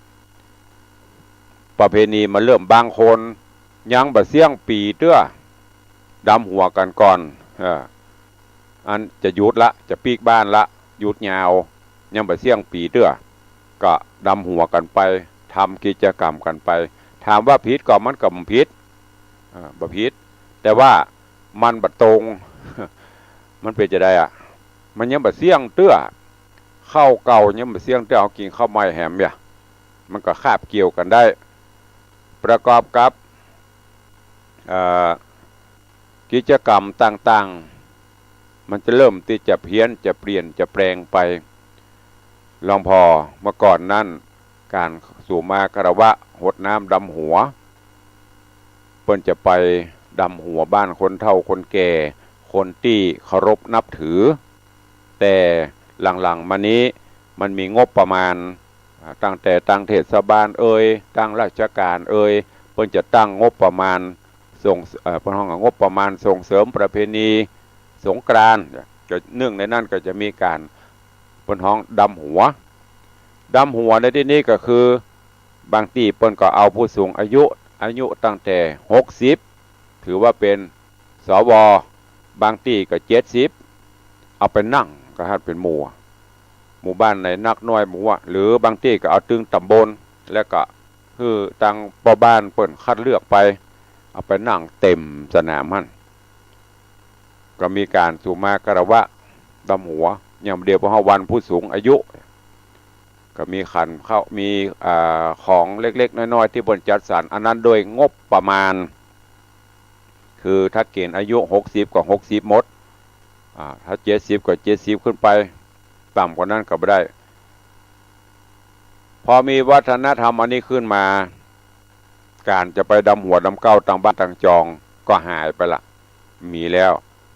ประเพณีมันเริ่ม บางคนยังบ่เสี้ยงปี๋เตื้อ ดำหัวกั๋นก่อน เออ อันจะหยุดละ จะปิ๊กบ้านละ หยุดยาว ยังบ่เสี้ยงปี๋เตื้อ ก็ดำหัวกั๋นไป ทำกิจกรรมกั๋นไป ถามว่าผิดก่อ มันก็บ่ผิด เออ บ่ผิด แต่ว่ามันบ่ตรง มันเป๋นจะใดอะ มันยังบ่เสี้ยงเตื้อ ข้าวเก่ายังบ่เสี้ยงเตื้อ เอากิ๋นข้าวใหม่แหมเยียะ มันก็คาบเกี่ยวกั๋นได้ ประกอบกับ เอ่อ กิจกรรมต่างๆ มันจะเริ่มตี้จะเพี้ยน จะเปลี่ยน จะแปลงไป หลวงพ่อ เมื่อก่อนนั้น ก๋านสู่มาคารวะ หดน้ำดำหัว เปิ้นจะไปดำหัวบ้านคนเฒ่าคนแก่ คนตี้เคารพนับถือ แต่หลังๆ มานี้มันมีงบประมาณ อ่า ตั้งแต่ตางเทศบาลเอย ตางราชก๋านเอย เปิ้นจะตั้งงบประมาณส่ง เอ่อ เปิ้นฮ้องงบประมาณส่งเสริมประเพณีสงกรานต์ ก็เนื่องในนั้นก็จะมีก๋าน เปิ้นฮ้องดำหัว ดำหัวในตี้นี้ก็คือ บางตี้เปิ้นก็เอาผู้สูงอายุ อายุตั้งแต่หกสิบ ถือว่าเป๋น สว บางตี้ก็เจ็ดสิบ เอาไปนั่งก็หั้นเป๋นหมู่ หมู่บ้านไหนนักน้อยหมู่อะ หรือบางตี้ก็เอาตึงต๋ำบล แล้วก็หื้อตางป้อบ้านเปิ้นคัดเลือกไป เอาไปนั่งเต็มสนามหั้น ก็มีก๋านสู่มาคารวะดำหัว อย่างเดียวพอฮอดวันผู้สูงอายุ ก็มีขันข้าว มี อ่า ของเล็กๆ น้อยๆ ตี้เปิ้นจัดสรร อันนั้นโดยงบประมาณ คือถ้าเกณฑ์อายุหกสิบก็หกสิบหมด อ่า ถ้าเจ็ดสิบก็เจ็ดสิบขึ้นไป ต่ำกว่านั้นก็บ่ได้ พอมีวัฒนธรรมอันนี้ขึ้นมา ก๋านจะไปดำหัวดำเก๊าตางบ้านตางจองก็หายไปละ มีแล้ว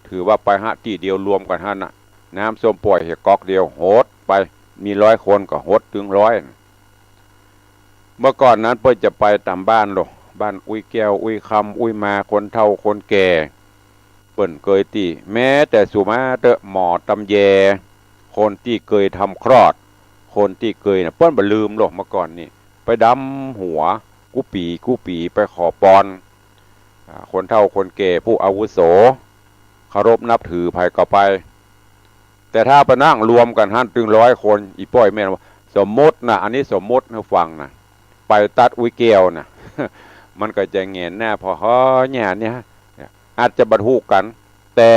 ถือว่าไปฮะตี้เดียวรวมกั๋นหั้นน่ะ น้ำส้มป่วยเหียก๊อกเดียวหดไป มีร้อยคนก็หดตึงร้อย เมื่อก่อนนั้นเปิ้นจะไปต๋ามบ้านโล บ้านอุ้ยแก้ว อุ้ยคำ อุ้ยมา คนเฒ่าคนแก่ เปิ้นเกยตี้ แม้แต่สุมาเต๊อะ หมอตำแย คนตี้เกยทำคลอด คนตี้เกยน่ะ เปิ้นบ่ลืมโล เมื่อก่อนนี้ ไปดำหัว กู้ปี๋กู้ปี๋ ไปขอปอน อ่า คนเฒ่าคนแก่ ผู้อาวุโส เคารพนับถือ ใผก็ไป แต่ถ้าไปนั่งรวมกั๋นหั้นตึงร้อยคน อี่ป้อยแม่นว่า สมมุตินะ อันนี้สมมุติหื้อฟังนะ ไปตั๊ดอุ้ยแก้วนะ มันก็จะแหงนหน้า พอฮ้อเนี่ย เนี่ย อาจจะบ่ถูกกั๋น แต่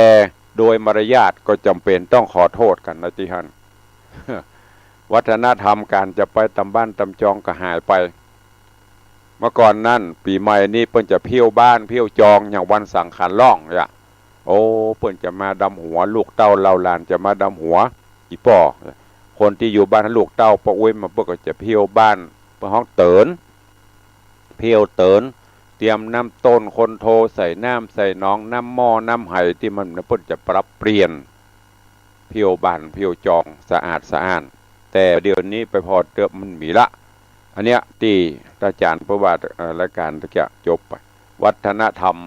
โดยมารยาทก็จ๋ำเป๋นต้องขอโต้ษกั๋นในตี้หั้น วัฒนธรรมก๋านจะไปต๋ามบ้านต๋ามจองก็หายไป เมื่อก่อนนั้น ปี๋ใหม่นี้เปิ้นจะเผี้ยวบ้านเผี้ยวจอง อย่างวันสังขันร้องเนี่ย โอ้ เปิ้นจะมาดำหัว ลูกเต้าเหล่าหลานจะมาดำหัว อี่ป้อ คนตี้อยู่บ้านลูกเต้าป้ออุ๊ยมา เปิ้นก็จะเผี้ยวบ้าน เปิ้นฮ้องเติ๋น เผี้ยวเติ๋น เตรียมน้ำต้นคนโท ใส่น้ำใส่หนอง น้ำหม้อน้ำไหตี้มัน เปิ้นจะปรับเปลี่ยน เผี้ยวบ้านเผี้ยวจองสะอาดสะอ้าน แต่เดี๋ยวนี้ไปผ่อเต๊อะมันมีละ อันเนี้ยตี้อาจ๋ารย์เปิ้นว่า เอ่อ รายก๋านตะเกียะจบไป วัฒนธรรม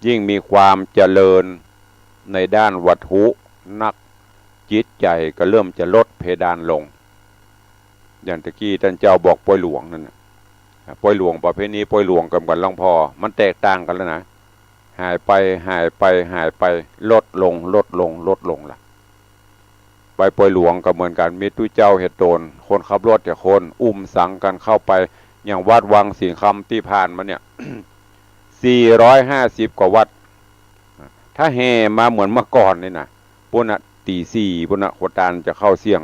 ยิ่งมีความเจริญในด้านวัตถุนัก จิตใจ๋ก็เริ่มจะลดเพดานลง อย่างตะกี้ต้านเจ้าบอกปอยหลวงนั่นน่ะ ปอยหลวง ประเพณีปอยหลวงกับก๋านหลวงพ่อ มันแตกต่างกั๋นแล้วนะ หายไป หายไป หายไป ลดลง ลดลง ลดลงละ ไปปอยหลวงก็เหมือนกั๋น มีตุ๊เจ้าเหียโตน คนขับรถเหียคน อุ้มสังกั๋นเข้าไป อย่างวัดวังสิงห์คำตี้ผ่านมาเนี่ย สี่ร้อยห้าสิบกว่าวัด ถ้าแห่มาเหมือนเมื่อก่อนนี่นะ ปู๊นน่ะ ตี๋สี่ปู๊นน่ะ คนตานจะเข้าเสี้ยง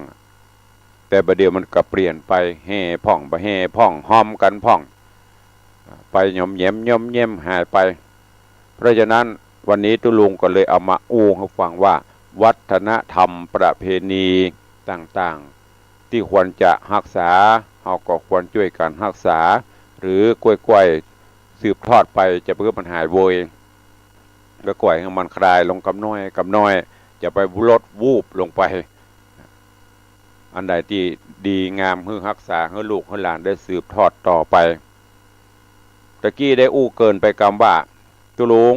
แต่บ่าเดี่ยวมันก็เปลี่ยนไป แห่พ่องบ่แห่พ่อง ฮอมกั๋นพ่อง ไปหย่อมแหยมหย่อมแหยมหายไป เพราะฉะนั้นวันนี้ตุ๊ลุงก็เลยเอามาอู้หื้อฟังว่า วัฒนธรรมประเพณีต่างๆ ตี้ควรจะฮักษา เฮาก็ควรจ้วยกั๋นฮักษา หรือก้วยๆ สืบทอดไป จะบ่หื้อมันหายโวย ก็ก้วยหื้อมันคลายลงกำน้อยกำน้อย จะไปลดวูบลงไป อันใดตี้ดีงามหื้อฮักษาหื้อลูกหื้อหลานได้สืบทอดต่อไป ตะกี้ได้อู้เกริ่นไปกำว่า ตุ๊ลุง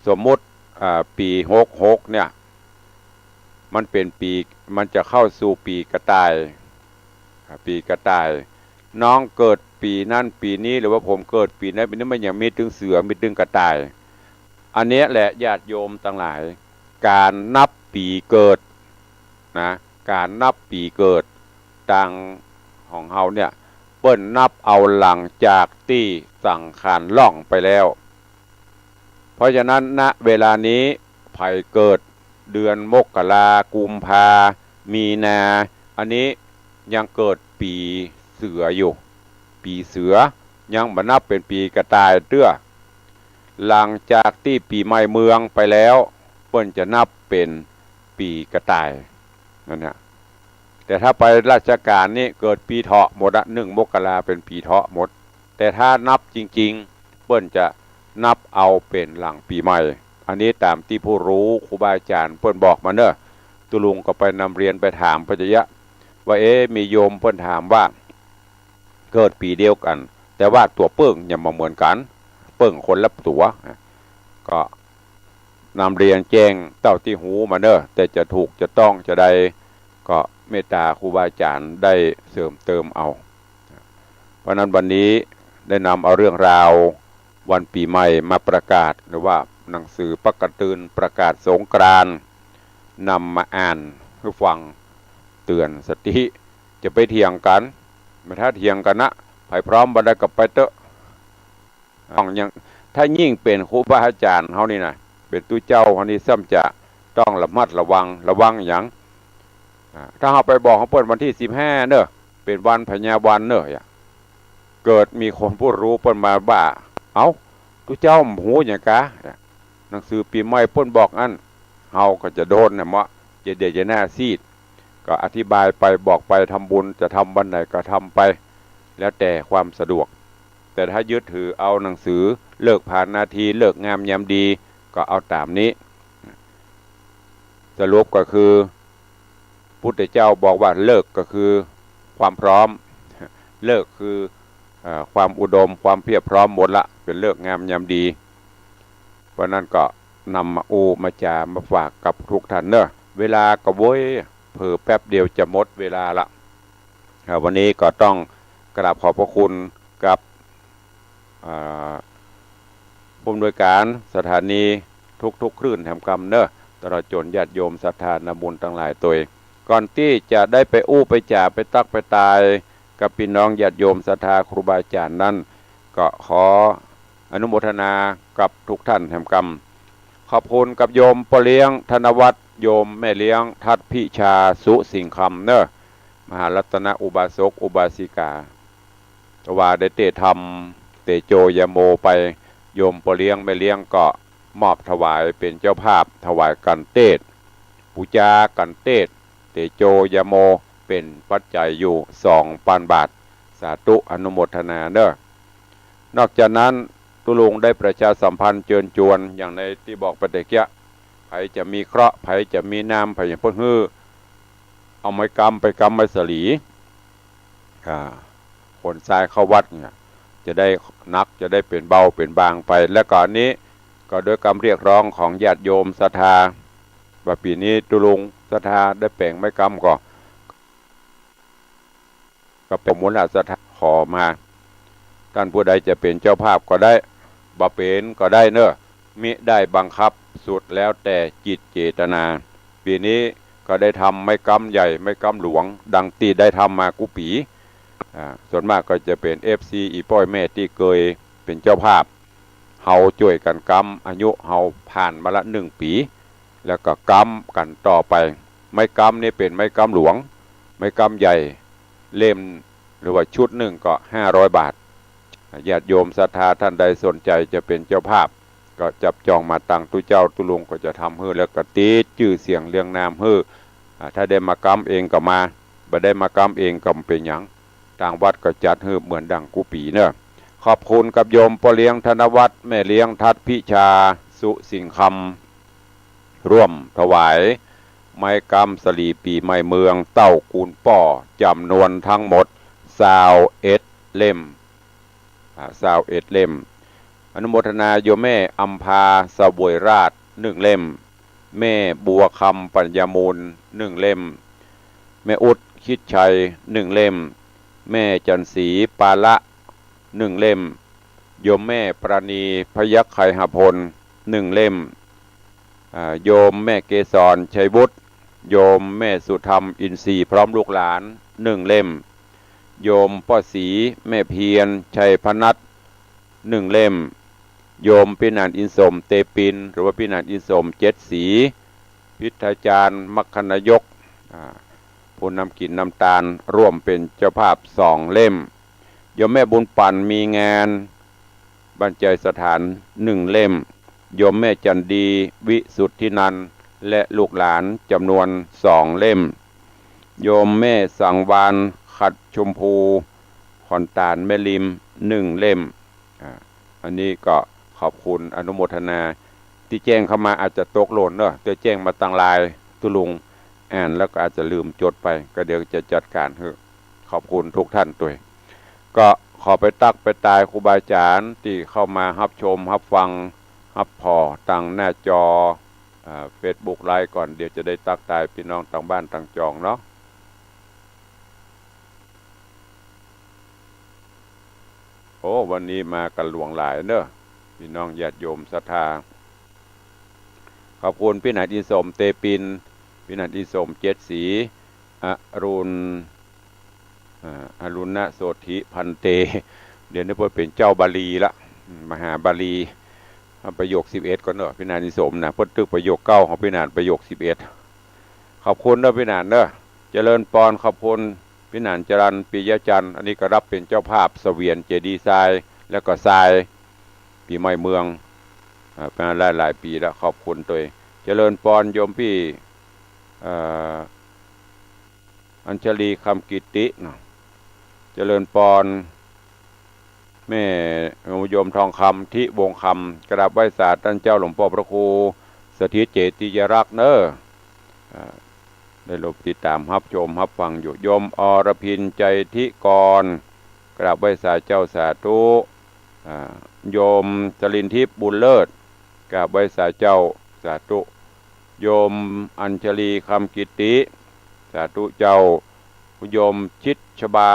สมมุติ อ่า ปี๋หกหกเนี่ย มันเป๋นปี๋ มันจะเข้าสู่ปี๋กระต่าย อ่า ปี๋กระต่าย น้องเกิดปี๋นั้นปี๋นี้ หรือว่าผมเกิดปี๋นั้นปี๋นี้ มันยังมีตึงเสือ มีตึงกระต่าย อันเนี้ยแหละญาติโยมตังหลาย ก๋านนับปี๋เกิดนะ ก๋านนับปี๋เกิด ตางของเฮาเนี่ย เปิ้นนับเอาหลังจากตี้สังขารล่วงไปแล้ว เพราะฉะนั้น ณ เวลานี้ใผเกิดเดือนมกรา กุมภา มีนา อันนี้ยังเกิดปี๋เสืออยู่ ปี๋เสือ ยังบ่นับเป๋นปี๋กระต่ายเตื้อ หลังจากตี้ปี๋ใหม่เมืองไปแล้ว เปิ้นจะนับเป๋นปี๋กระต่าย นั่นน่ะ แต่ถ้าไปราชก๋านนี่เกิดปี๋เถาะหมดอะ หนึ่งมกราเป๋นปี๋เถาะหมด แต่ถ้านับจริงๆ เปิ้นจะนับเอาเป๋นหลังปี๋ใหม่ อันนี้ต๋ามตี้ผู้ฮู้ครูบาอาจ๋ารย์เปิ้นบอกมาเน่อ ตุ๊ลุงก็ไปนำเรียนไปถามไปจะเยียะ ว่า เอ๊ะ มีโยมเปิ้นถามว่า เกิดปี๋เดียวกั๋น แต่ว่าตั๋วเปิ้งยังบ่เหมือนกั๋น เปิ้งคนละตั๋ว ก็นำเรียนแจ้งเต้าตี้ฮู้มาเน่อ แต่จะถูกจะต้องจะใด ก็เมตตาครูบาอาจ๋ารย์ได้เสริมเติมเอา เพราะฉะนั้นวันนี้ได้นำเอาเรื่องราววันปี๋ใหม่มาประกาศ หรือว่าหนังสือปกะตือนประกาศสงกรานต์ นำมาอ่านหื้อฟัง เตือนสติ จะไปเถียงกั๋น บ่ถ้าเถียงกั๋นนะ ใผพร้อมบ่าใดก็ไปเต๊อะ ต้องอย่าง ถ้ายิ่งเป๋นครูบาอาจ๋ารย์เฮานี่นะ เป๋นตุ๊เจ้าเฮานี่ซ้ำจะต้องระมัดระวัง ระวังหยัง อ่า ถ้าเฮาไปบอกหื้อเปิ้นวันตี้สิบห้าเน่อ เป๋นวันพญาวันเน่อ เกิดมีคนผู้ฮู้เปิ้นมาว่า เอ้า ตุ๊เจ้าบ่ฮู้หยังกา หนังสือปี๋ใหม่เปิ้นบอกอั้น เฮาก็จะโดนน่ะเมาะ จะเดียดจะหน้าซีด ก็อธิบายไปบอกไป ทำบุญจะทำวันไหนก็ทำไป แล้วแต่ความสะดวก แต่ถ้ายึดถือเอาหนังสือฤกษ์ผานาที ฤกษ์งามยามดี ก็เอาต๋ามนี้ สรุปก็คือ พุทธเจ้าบอกว่าฤกษ์ก็คือความพร้อม ฤกษ์คือ เอ่อ ความอุดม ความเพียบพร้อมหมดละ เป๋นฤกษ์งามยามดี เพราะนั้นก็นำมาอู้มาจ๋ามาฝากกับทุกท่านเน่อ เวลาก็โว้ย เผลอแป๊บเดียวจะหมดเวลาละ อ่า วันนี้ก็ต้องกราบขอบพระคุณกับ อ่า ผู้อำนวยการสถานีทุกๆ คลื่นแหมกำเน่อ ตลอดจ๋นญาติโยมศรัทธานาบุญตังหลายตวย ก่อนตี้จะได้ไปอู้ไปจ๋าไปตั๊กไปตายกับปี้น้องญาติโยมศรัทธาครูบาอาจ๋ารย์นั้น ก็ขออนุโมทนากับทุกท่านแหมกำ ขอบคุณกับโยมป้อเลี้ยงธนวัฒน์ โยมแม่เลี้ยงทัดพิชาสุสิงห์คำเน่อ มหารัตนอุบาสกอุบาสิกา ถวายได้เตธรรม เตโจยโมไป โยมป้อเลี้ยงแม่เลี้ยงก็มอบถวายเป๋นเจ้าภาพ ถวายกัณฑ์เตศน์ ปู๋จากัณฑ์เตศน์ เตโจยโม เป๋นปัจจัยอยู่สองปันบาท สาธุอนุโมทนาเน่อ นอกจากนั้นตุ๊ลุงได้ประชาสัมพันธ์เจิญจวนอย่างในตี้บอกไปตะเกียะ ใผจะมีเคราะห์ ใผจะมีนาม ใผจะเปิ้นหื้อ เอาไม้กำไปกำไม้สาลี อ่า ขนทรายเข้าวัดเนี่ย จะได้หนัก จะได้เป๋นเบาเป๋นบางไป และก็อันนี้ก็ด้วยกำเรียกร้องของญาติโยมศรัทธา ว่าปี๋นี้ตุ๊ลุงศรัทธาได้แป๋งไม้กำก็ ก็เป๋นมูลศรัทธาขอมา ต้านผู้ใดจะเป๋นเจ้าภาพก็ได้ บ่เป๋นก็ได้เน่อ มิได้บังคับ สุดแล้วแต่จิตเจตนา ปี๋นี้ก็ได้ทำไม้กำใหญ่ไม้กำหลวง ดังตี้ได้ทำมากู้ปี๋ อ่า ส่วนมากก็จะเป๋น เอฟซี อี่ป้อแม่ตี้เกยเป๋นเจ้าภาพ เฮาจ้วยกั๋นกำ อายุเฮาผ่านมาละหนึ่งปี๋ แล้วก็กำกั๋นต่อไป ไม้กำนี่เป๋นไม้กำหลวง ไม้กำใหญ่ เล่มหรือว่าชุดหนึ่งก็ห้าร้อยบาท ญาติโยมศรัทธาท่านใดสนใจจะเป๋นเจ้าภาพ ก็จับจองมาตังตุ๊เจ้า ตุ๊ลุงก็จะทำหื้อ แล้วก็ติดจื้อเสียงเรียงนามหื้อ อ่า ถ้าได้มากำเองก็มา บ่ได้มากำเองก็บ่เป๋นหยัง ตางวัดก็จัดหื้อเหมือนดังกู้ปี๋เน่อ ขอบคุณกับโยมป้อเลี้ยงธนวัฒน์ แม่เลี้ยงทัดพิชาสุสิงห์คำ ร่วมถวาย ไม้กำสะหลีปี๋ใหม่เมือง เต้ากูลป้อ จ๋ำนวนตังหมด ซาวเอ็ดเล่ม อ่า ซาวเอ็ดเล่ม อนุโมทนาโยมแม่อำภา เสวยราช นึ่งเล่ม แม่บัวคำ ปัญญามูล นึ่งเล่ม แม่อุ๊ด คิดชัย นึ่งเล่ม แม่จันทร์ศรี ปาละ นึ่งเล่ม โยมแม่ปราณี พยัคฆไคหพล นึ่งเล่ม อ่า โยมแม่เกสร ชัยวุฒิ โยมแม่สุธรรม อินทรีย์ พร้อมลูกหลาน นึ่งเล่ม โยมป้อศรี แม่เพียร ชัยพนัส นึ่งเล่ม โยมปี้หนานอินสม เตปิน หรือว่าปี้หนานอินสม เจ็ดสี พิทยาจารย์ มัคคนายก อ่า ผู้นำกิ๋นนำตาน ร่วมเป๋นเจ้าภาพ สองเล่ม โยมแม่บุญปั๋น มีงาน บัญไจสถาน นึ่งเล่ม โยมแม่จันดี วิสุทธินันท์ และลูกหลาน จ๋ำนวน สองเล่ม โยมแม่สังวาลย์ ขัดชมพู ขอนตาลแม่ริม นึ่งเล่ม อ่า อันนี้ก็ขอบคุณอนุโมทนา ตี้แจ้งเข้ามาอาจจะตกหล่นเนาะ ตี้แจ้งมาตางไลน์ ตุ๊ลุงอ่านแล้วก็อาจจะลืมจดไป ก็เดี๋ยวจะจัดการหื้อ ขอบคุณทุกท่านตวย ก็ขอไปตั๊กไปตายครูบาอาจ๋ารย์ตี้เข้ามาฮับชมฮับฟังฮับผ่อตางหน้าจอ อ่า เฟซบุ๊กไลฟ์ก่อน เดี๋ยวจะได้ตั๊กตายปี้น้องตางบ้านตางจองเนาะ โอ้ วันนี้มากั๋นหลวงหลายเนาะ ปี้น้องญาติโยมศรัทธา ขอบคุณปี้หนานอินสม เตปิน ปี้หนานอินสม เจ็ดสี อรุณ อ่า อรุณโสธิพันเต เดี๋ยวนี้เปิ้นเป๋นเจ้าบาลีละ อืม มหาบาลี เอาประโยคสิบเอ็ดก่อนเนาะ ปี้หนานอินสมนะ เปิ้นตึกประโยคเก้า ของปี้หนานประโยคสิบเอ็ด ขอบคุณเนาะปี้หนานเนาะ เจริญปอน ขอบคุณปี้หนานจรัญ ปิยะจันทร์ อันนี้ก็ฮับเป๋นเจ้าภาพเสวียนเจดีย์ทราย แล้วก็ทรายปี๋ใหม่เมือง อ่า มาหลายๆ ปี๋แล้ว ขอบคุณตวย เจริญปอนโยมปี้ เอ่อ อัญชลี คำกิตติเนาะ เจริญปอน แม่โยมทองคำ ทิวงศ์คำ กราบไหว้สาต้านเจ้าหลวงป้อพระครู สถิตเจติยารักษ์เนาะ อ่า ได้ร่วมติดต๋ามฮับชมฮับฟังอยู่ โยมอรพิน ใจทิกร กราบไหว้สาเจ้าสาธุ อ่า โยมจรินทิพย์ บุญเลิศ กราบไหว้สาเจ้าสาธุ โยมอัญชลี คำกิตติ สาธุเจ้า โยมชิดชบา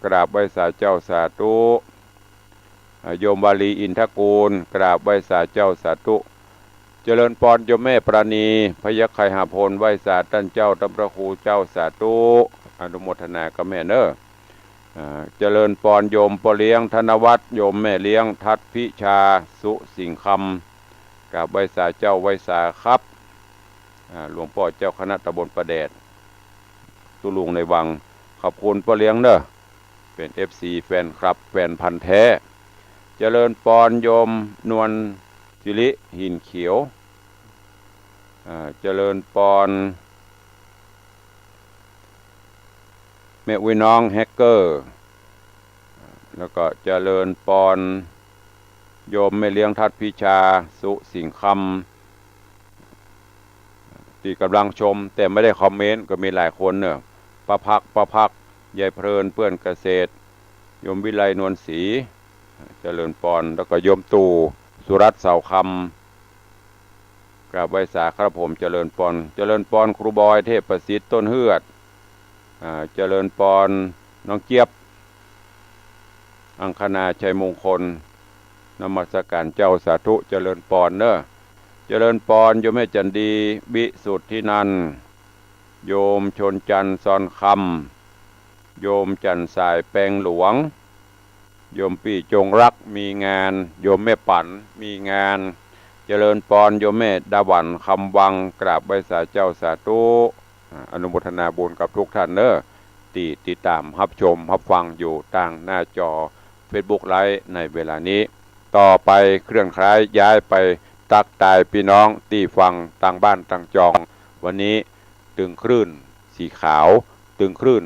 กราบไหว้สาเจ้าสาธุ อ่า โยมวาลี อินทกูล กราบไหว้สาเจ้าสาธุ เจริญปอนโยมแม่ปราณี พยัคฆไคหพล ไหว้สาต้านเจ้าต้านพระครูเจ้าสาธุ อนุโมทนากับแม่เนาะ อ่า เจริญปอนโยมป้อเลี้ยงธนวัฒน์ โยมแม่เลี้ยงทัศน์พิชา สุสิงห์คำ กราบไหว้สาเจ้าไหว้สาครับ อ่า หลวงป้อเจ้าคณะตำบลป่าแดด ตุ๊ลุงในวัง ขอบคุณป้อเลี้ยงเนาะ เป๋น เอฟซี แฟนคลับ แฟนพันธุ์แท้ เจริญปอนโยมนวลสิริ หินเขียว อ่า เจริญปอน แม่อุ๊ยน้องแฮกเกอร์ แล้วก็เจริญปอนโยมแม่เลี้ยงทัศน์พิชา สุสิงห์คำ ตี้ก่ำลังชม แต่ไม่ได้คอมเมนต์ ก็มีหลายคนเนาะ ป้าพัก ป้าพัก ยายเพลิน เปื้อนเกษตร โยมวิไล นวลศรี เจริญปอน แล้วก็โยมตู่ สุรัตน์ เสาคำ กราบไหว้สาครับผม เจริญปอน เจริญปอนครูบอย เทพประสิทธิ์ ต้นเฮือด อ่า เจริญปอนน้องเจี๊ยบ อังคณา ชัยมงคล นมัสการเจ้า สาธุ เจริญปอนเนาะ เจริญปอนโยมแม่จันดี วิสุทธินันท์ โยมชนจันทร์ ซอนคำ โยมจันทร์สาย แปงหลวง โยมปี้จงรัก มีงาน โยมแม่ปั๋น มีงาน เจริญปอนโยมแม่ดาหวัน คำวัง กราบไหว้สาเจ้าสาธุ อ่า อนุโมทนาบุญกับทุกท่านเนาะ ตี้ติดต๋ามฮับชมฮับฟังอยู่ตางหน้าจอเฟซบุ๊กไลฟ์ในเวลานี้ ต่อไปเคลื่อนขยายย้ายไปตั๊กตายปี้น้องตี้ฟังตางบ้านตางจอง วันนี้ตึงคลื่นสีขาว ตึงคลื่น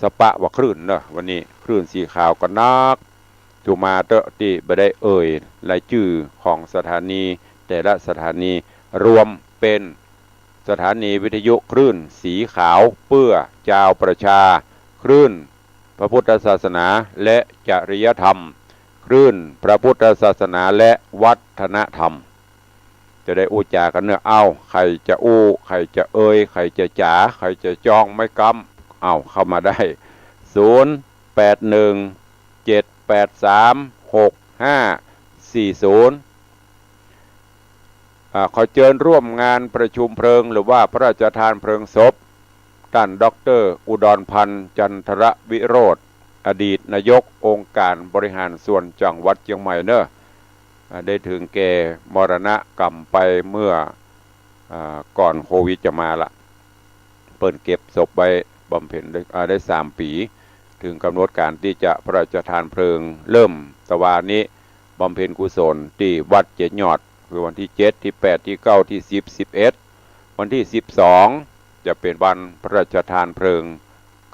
สะปะว่าคลื่นเนาะ วันนี้คลื่นสีขาวก็นัก สุมาเต๊อะตี้บ่ได้เอ่ยรายจื้อของสถานี แต่ละสถานีรวมเป๋น สถานีวิทยุคลื่นสีขาวเปื้อจาวประชา คลื่นพระพุทธศาสนาและจริยธรรม คลื่นพระพุทธศาสนาและวัฒนธรรม จะได้อู้จ๋ากั๋นเนาะ เอ้า ใผจะอู้ ใผจะเอ่ย ใผจะจ๋า ใผจะจ้องไม้กำ เอ้า เข้ามาได้ ศูนย์แปดหนึ่ง เจ็ดแปดสาม หกห้าสี่ศูนย์ อ่า ขอเจิญร่วมงานประชุมเพลิง หรือว่าพระราชทานเพลิงศพ ต้านด็อกเตอร์อุดรพันธ์ จันทรวิโรจน์ อดีตนายกองค์การบริหารส่วนจังหวัดเจียงใหม่เนาะ อ่า ได้เถิงแก่มรณกรรมไปเมื่อ อ่า ก่อนโควิดจะมาละ เปิ้นเก็บศพไว้บำเพ็ญได้ อ่า ได้สามปี๋ เถิงก๋ำหนดก๋านตี้จะพระราชทานเพลิง เริ่มตะวานี้บำเพ็ญกุศลตี้วัดเจ็ดยอด คือวันตี้เจ็ด ตี้แปด ตี้เก้า ตี้สิบ สิบเอ็ด วันตี้สิบสอง จะเป๋นวันพระราชทานเพลิง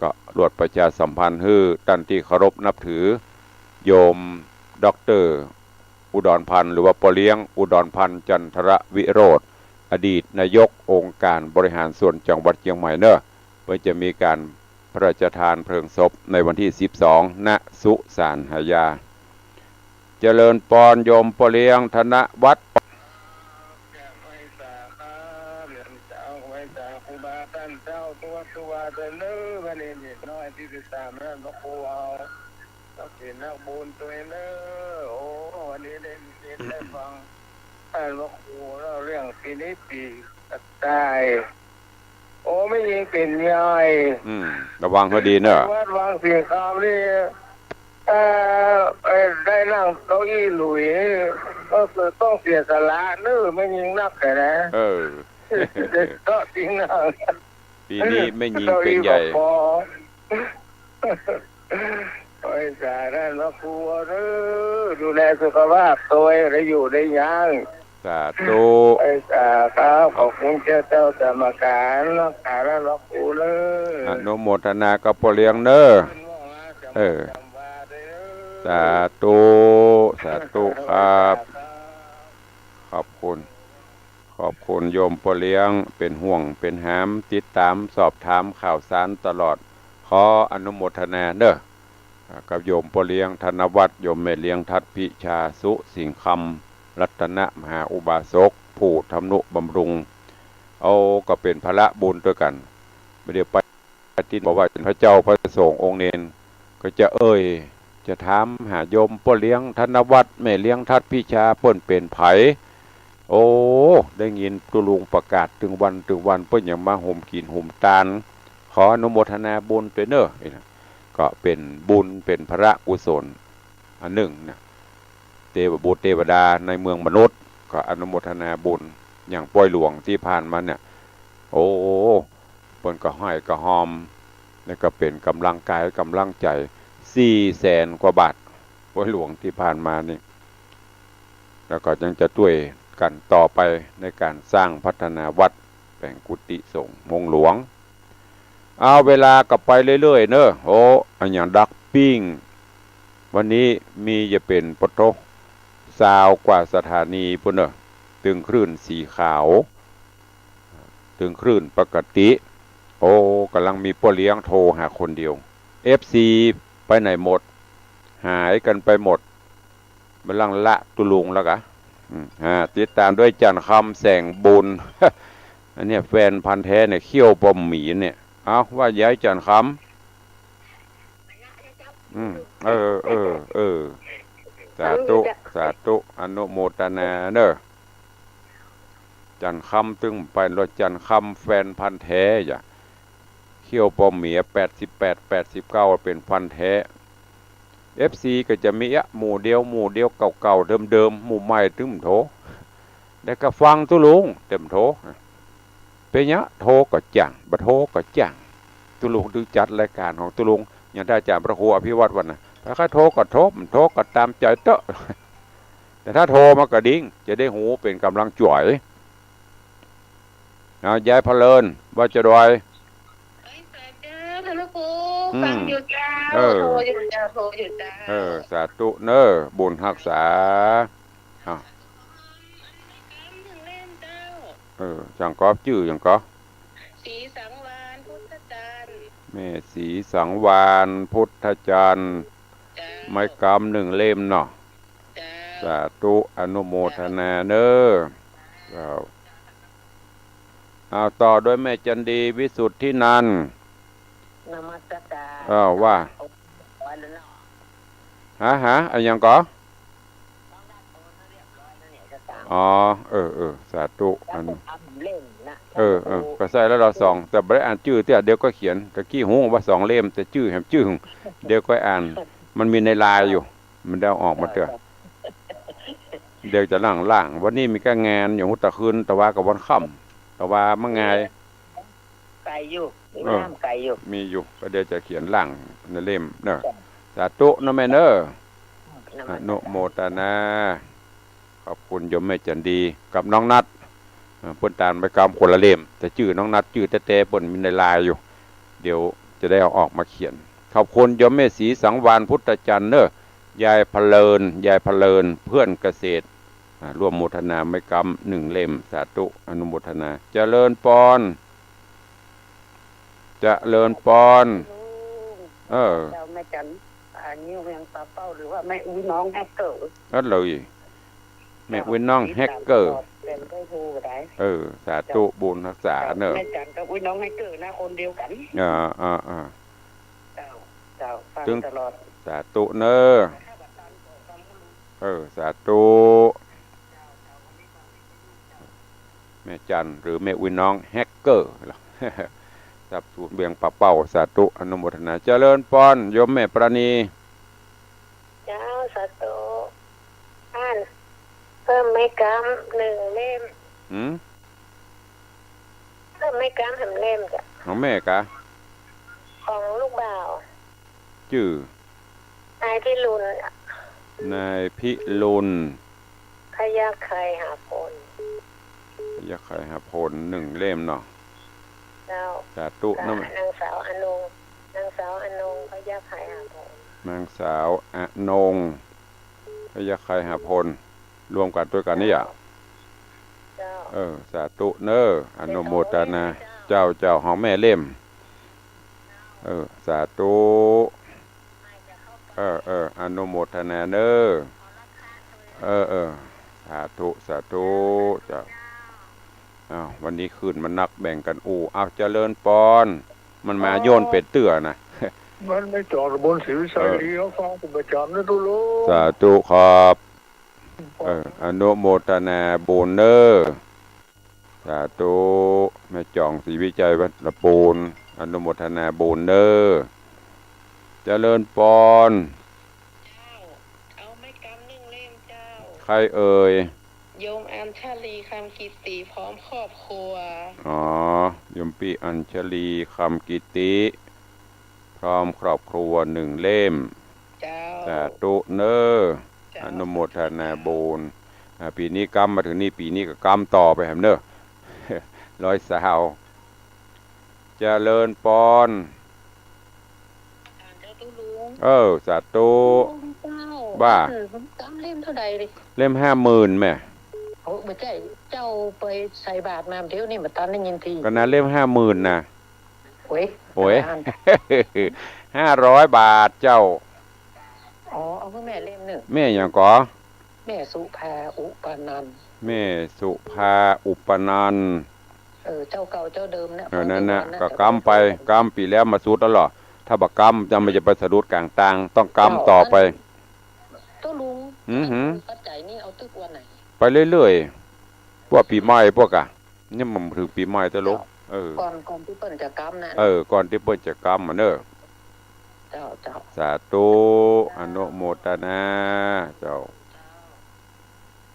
ก็ลวดประชาสัมพันธ์หื้อต้านตี้เคารพนับถือ โยมด็อกเตอร์อุดรพันธ์ หรือว่าป้อเลี้ยงอุดรพันธ์ จันทรวิโรจน์ อดีตนายกองค์การบริหารส่วนจังหวัดเจียงใหม่เนาะ เปิ้นจะมีก๋านพระราชทานเพลิงศพในวันตี้สิบสอง ณ สุสานหายา เจริญปอนโยมป้อเลี้ยงธนวัฒน์ ไหว้สาครับ เหรียญเจ้า ไหว้สาครูบาต้านเจ้า ตวดตวาเตอเน้อ วันนี้เด็กน้อยตี้สิบสาม ต้านพระครูเอา นักศิลป์นักบุญตวยเน้อ โอ้ วันนี้ได้ยินได้ฟัง ต้านพระครูเล่าเรื่องปี๋นี้ปี๋กระต่าย โอ้ แม่ญิงเป๋นใหญ่ อืม ระวังหื้อดีเนาะ วัดวังสิงห์คำนี่ เอ่อ เอ่อ ได้นั่งเก้าอี้หลุย ก็คือต้องเสียสละเน้อ แม่ญิงนักแค่นะ เออ เกาะติงนั่ง ปี๋นี้แม่ญิงเป๋นใหญ่ เก้าอี้ก็พอ ไหว้สาต้านพระครูเน้อ ดูแลสุขภาพตวย ได้อยู่ได้ยัง สาธุ ไหว้สาครับ ขอบคุณเจ้า เจ้าสมการ รักษาต้านพระครูเน้อ อนุโมทนากับป้อเลี้ยงเน้อ เออ สาธุ สาธุครับ ขอบคุณ ขอบคุณโยมป้อเลี้ยง เป๋นห่วงเป๋นหาม ติดต๋ามสอบถามข่าวสารตลอด ขออนุโมทนาเน้อ อ่า กับโยมป้อเลี้ยงธนวัฒน์ โยมแม่เลี้ยงทัดพิชา สุสิงห์คำ รัตนมหาอุบาสก ผู้ทำนุบำรุง เอาก็เป๋นพละบุญตวยกั๋น บ่าเดี่ยวไป ตี้บอกว่าพระเจ้าพระสงฆ์องค์เณร ก็จะเอ่ย จะถามหาโยมป้อเลี้ยงธนวัฒน์ แม่เลี้ยงทัดพิชา เปิ้นเป๋นใผ โอ้ ได้ยินตุ๊ลุงประกาศตึงวันตึงวัน เปิ้นยังมาโฮมกิ๋นโฮมตาน ขออนุโมทนาบุญตวยเน้อ นี่นะ ก็เป๋นบุญ เป๋นพละกุศลอันนึ่งนะ เตวบุตรเตวดาในเมืองมนุษย์ ก็อนุโมทนาบุญ อย่างป้อยหลวงตี้ผ่านมาเนี่ย โอ้ เปิ้นก็ห้อยก็ฮอม แล้วก็เป๋นก๋ำลังกายก๋ำลังใจ๋ สี่แสนกว่าบาท ป้อยหลวงตี้ผ่านมานี่ แล้วก็ยังจะจ้วยกั๋นต่อไปในก๋านสร้างพัฒนาวัด แป๋งกุฏิสงฆ์โฮงหลวง เอาเวลาก็ไปเรื่อยๆ เน้อ โอ้ อะหยังดักปิ้ง วันนี้มีจะเป๋นปะโถ ซาวกว่าสถานีปู้นเน้อ ตึงคลื่นสีขาว ตึงคลื่นปกติ โอ้ ก่ำลังมีป้อเลี้ยงโทรหาคนเดียว เอฟซี ไปไหนหมด หายกั๋นไปหมด บ่าล่างละตุ๊ลุงแล้วกะ อืม อ่า ติดต๋ามด้วยจันทร์คำแสงบุญ อันเนี้ยแฟนพันธุ์แท้เนี่ย เขี้ยวป้อหมีเนี่ย เอา ว่าไงจันทร์คำ อืม เออ เออ เออ สาธุ สาธุ อนุโมทนาเน้อ จันทร์คำตึงไปรถ จันทร์คำแฟนพันธุ์แท้อย่า เขี้ยวป้อหมี แปดสิบแปด แปดสิบเก้า เป๋นพันธุ์แท้ เอฟซี ก็จะมีอะ หมู่เดียว หมู่เดียวเก่าๆ เดิมๆ หมู่ใหม่ตึงบ่โทร แต่ก็ฟังตุ๊ลุง แต่บ่โทร เป๋นหยัง โทรก็จ้าง บ่โทรก็จ้าง ตุ๊ลุงตึงจัดรายก๋านของตุ๊ลุง อย่างต้านอาจ๋ารย์พระครูอภิวัฒน์ว่านะ ถ้าใผโทรก็โทร บ่โทรก็ต๋ามใจ๋เต๊อะ แต่ถ้าโทรมากระดิ่ง จะได้ฮู้เป๋นก๋ำลังจ๋วย เอา ยายพะเลิน ว่าจะดอย เอ้ย สาธุเจ้า ท่านพระครู อืม ฟังอยู่เจ้า เออ โทรอยู่เจ้า โทรอยู่เจ้า เออ สาธุเน้อ บุญฮักษา เอา ถึงเล่นเจ้า เออ หยังก่อ จื้อหยังก่อ ศรีสังวาลย์ พุทธจันทร์ แม่ศรีสังวาลย์ พุทธจันทร์ เจ้า ไม้กำหนึ่งเล่มเนาะ เจ้า สาธุ อนุโมทนาเน้อ เจ้า เอาต่อด้วยแม่จันดี วิสุทธินันท์ นมัสการ อ้าว ว่า ฮะ ฮะ อะหยังก่อ อ๋อ เออ เออ สาธุ อัน เออ เออ ก็ใช่แล้ว เราสอง แต่บ่ได้อ่านจื้อเตื้อ เดี๋ยวก็เขียน ตะกี้ฮู้ว่าสองเล่ม แต่จื้อแหมจื้อ เดี๋ยวก็อ่าน มันมีในไลน์อยู่ มันได้เอาออกมาเตื้อ เดี๋ยวจะล้างๆ วันนี้มีการงานอยู่ ฮุตตะคืน แต่ว่ากับวันค่ำ แต่ว่ามันง่าย ไก๋อยู่ มี เออ น้ำไก๋อยู่ มีอยู่ ก็เดี๋ยวจะเขียนล้างในเล่มเนาะ จ้ะ สาธุเนาะแม่เนาะ นมัสการ อนุโมทนา ขอบคุณโยมแม่จันดีกับน้องนัท เอ่อ เปิ้นตานไม้กำคนละเล่ม แต่จื้อน้องนัทจื้อแต๊ๆ เปิ้นมีในไลน์อยู่ เดี๋ยวจะได้เอาออกมาเขียน ขอบคุณโยมแม่ศรีสังวาลย์ พุทธจันทร์เนาะ ยายพะเลิน ยายพะเลิน เพื่อนเกษตร อ่า ร่วมโมทนาไม้กำหนึ่งเล่ม สาธุ อนุโมทนา เจริญปอน เจริญปอน เออ เจ้าแม่จัน อ่า อยู่เวียงป่าเป้า หรือว่าแม่อุ๊ยน้องแฮกเกอร์ อันเลย แม่อุ๊ยน้องแฮกเกอร์ เจ้า ติดตามตลอด เป็นได้ฮู้ได้ เออ สาธุ เจ้า บุญฮักษาเนาะ แม่จันกับอุ๊ยน้องแฮกเกอร์นะ คนเดียวกั๋น อ่า อ่า อ่า เจ้า เจ้า ฟัง ตึง ตลอด สาธุเนาะ เออ สาธุ แม่จันหรือแม่อุ๊ยน้องแฮกเกอร์เหรอ จากศูนย์เวียงป่าเป้า สาธุ อนุโมทนา เจริญปอน โยมแม่ปราณี เจ้า สาธุ อ่าน เพิ่มไม้กำหนึ่งเล่ม หืม เพิ่มไม้กำหนึ่งเล่มเจ้า ของแม่กา ของลูกบ่าว จื้อ นายพิรุณ นายพิรุณ พยัคฆ์ไคหพล พยัคฆ์ไคหพล หนึ่งเล่มเนาะ เจ้า สาธุ กับ นะ นางสาวอนง นางสาวอนง พยัคฆ์ไคหพล นางสาวอนง พยัคฆ์ไคหพล รวมกั๋นตวยกั๋นนี่อะ เจ้า เออ สาธุเนาะ อนุโมทนา เจ้า เจ้า ของแม่เล่ม เออ สาธุ เออ เออ อนุโมทนาเนาะ เออ เออ สาธุ สาธุ เจ้า อ้าว วันนี้คืนมันนักแบ่งกั๋นอู้ อ้าว เจริญปอน มันมา อ๋อ โยนเป๋นเตื้อนะ มันไม่จอดบนศรีวิชัย เออ ดี เขาฟังเป็นประจำนะตุ๊ลุง สาธุครับ เออ อนุโมทนาบุญเนาะ สาธุ แม่จองศรีวิชัยวัดละปูน อนุโมทนาบุญเนาะ เจริญปอน เจ้า เอาไม้กำหนึ่งเล่มเจ้า ใครเอ่ย โยมอัญชลี คำกิติ พร้อมครอบครัว อ๋อ โยมปี้อัญชลี คำกิติ พร้อมครอบครัวหนึ่งเล่ม เจ้า สาธุเนาะ เจ้า อนุโมทนาบุญ อ่า ปี๋นี้กำมาเถิงนี่ ปี๋นี้ก็กำต่อไปแหมเนาะ ร้อยซาว เจริญปอน เจ้าตุ๊ลุง เออ สาธุ เจ้า ว่า เออ กำเล่มเท่าใดเลย เล่มห้าหมื่นแม่ โอ้ บ่ใจ้ เจ้าไปใส่บาตรมาเดี๋ยวนี้ บ่ตันได้ยินที ก็นะ เล่มห้าหมื่นนะ โอ้ย โอ้ย ห้าร้อยบาทเจ้า อ๋อ เอาเพื่อแม่เล่มหนึ่ง แม่หยังก่อ แม่สุภา อุปนันท์ แม่สุภา อุปนันท์ เออ เจ้าเก่าเจ้าเดิมนะ เออ นั่นน่ะ ก็กำไป กำปี๋แล้วมาสุดแล้วเหรอ ถ้าบ่กำจะ มันจะไปสะดุดก๋างตาง ต้องกำต่อไป เจ้า ตุ๊ลุง หืม หืม ปัจจัยนี่เอาตึกวันไหน ไปเรื่อยๆ พวกปี๋ใหม่พวกอะ นี่มันเถิงปี๋ใหม่ตะลุง เจ้า เออ ก่อน ก่อนตี้เปิ้นจะกำนะ เออ ก่อนตี้เปิ้นจะกำอะเนาะ เจ้า เจ้า สาธุ อนุโมทนา เจ้า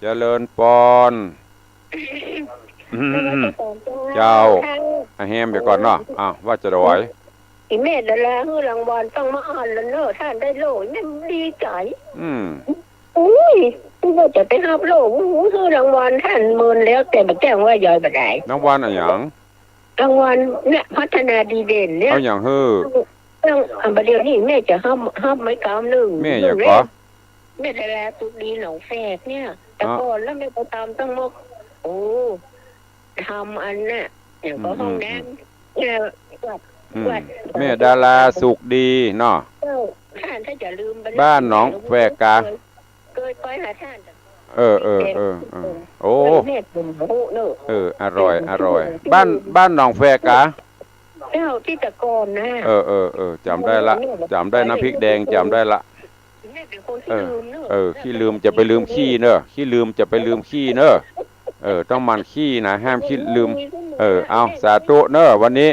เจริญปอน เจ้า อาแฮมไปก่อนเนาะ อ้าว ว่าจะถวาย อีแม่ดาราหื้อรางวัลต้องมาอ่านแล้วเนาะ ถ้าได้โล่นี่ดีใจ๋ อืม อุ้ย นึกว่าจะได้ฮับโล่ อู้หู หื้อรางวัลต้านเมินแล้ว แต่บ่แจ้งว่ายอยบ่ได้ รางวัลอะหยัง รางวัลเนี่ย พัฒนาดีเด่นเนี่ย เอาหยังหื้อ เรื่อง อ่ะ บ่าเดี่ยวนี้แม่จะฮับ ฮับไม้กำหนึ่ง แม่หยังก่อ แม่ดาราสุขดีหนองแฝกเนี่ย แต่ก่อนแล้วแม่ไปตามตั้งมก โอ้ ทำอันน่ะ อย่างก็ อืม ห้องน้ำ อืม เนี่ย วัด อืม วัด แม่ดาราสุขดีเนาะ เจ้า ท่านถ้าจะลืมไปแล้ว บ้านหนองแฝกกา เกยไปหาท่าน เออ เออ เออ เออ เออ โอ้ เออ แม่ผมรู้เนอะ เออ อร่อย เออ อร่อย บ้าน บ้านหนองแฝกกา เจ้า ที่แต่ก่อนนะ เออ เออ เออ จ๋ำได้ละ จ๋ำได้ น้ำพริกแดง จ๋ำได้ละ แม่เป็นคนขี้ลืมเนอะ เออ เออ ขี้ลืม จะไปลืมขี้เนอะ ขี้ลืม จะไปลืมขี้เนอะ เออ ต้องหมั่นขี้นะ ห้ามขี้ลืม เออ เอา สาธุเนอะ วันนี้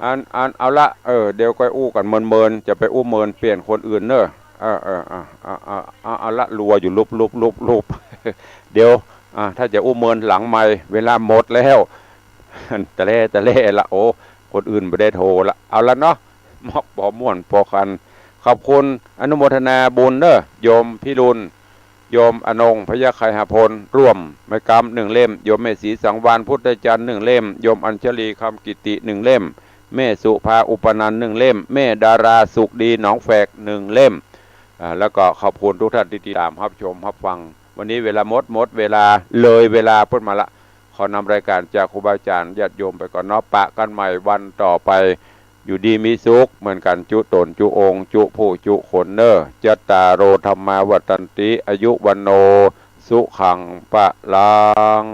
อัน อัน เอาละ เออ เดี๋ยวก้อยอู้กั๋นเมินๆ จะไปอู้เมินเปลี่ยนคนอื่นเนอะ เออ เออ เอา เอา เอา เอา เอาละ รัวอยู่ลุบๆๆๆ เดี๋ยว อ่า ถ้าจะอู้เมินหลังไมค์ เวลาหมดแล้ว ตะแล่ ตะแล่ละ โอ้ คนอื่นบ่ได้โทรละ เอาละเนาะ มอบปอม่วนปอคัน ขอบคุณ อนุโมทนาบุญเนอะ โยมพิรุณ โยมอนงค์ พยัคฆ์ไคหพล ร่วมไม้กำหนึ่งเล่ม โยมแม่ศรีสังวาล พุทธจันทร์ หนึ่งเล่ม โยมอัญชลี คำกิติ หนึ่งเล่ม แม่สุภา อุปนันท์ หนึ่งเล่ม แม่ดาราสุขดี หนองแฝก หนึ่งเล่ม อ่า แล้วก็ขอบคุณทุกท่านที่ติดตามรับชมรับฟัง วันนี้เวลาหมด หมดเวลา เลยเวลาป๊นมาละ ขอนำรายการจากครูบาอาจารย์ญาติโยมไปก่อนเนาะ ปะกั๋นใหม่วันต่อไป อยู่ดีมีสุขเหมือนกั๋น จุ๊ต๋นจุ๊องค์ จุ๊ผู้จุ๊คนเน่อ จัตตาโร ธัมมา วัฑฒันติ อายุ วัณโณ สุขัง พลัง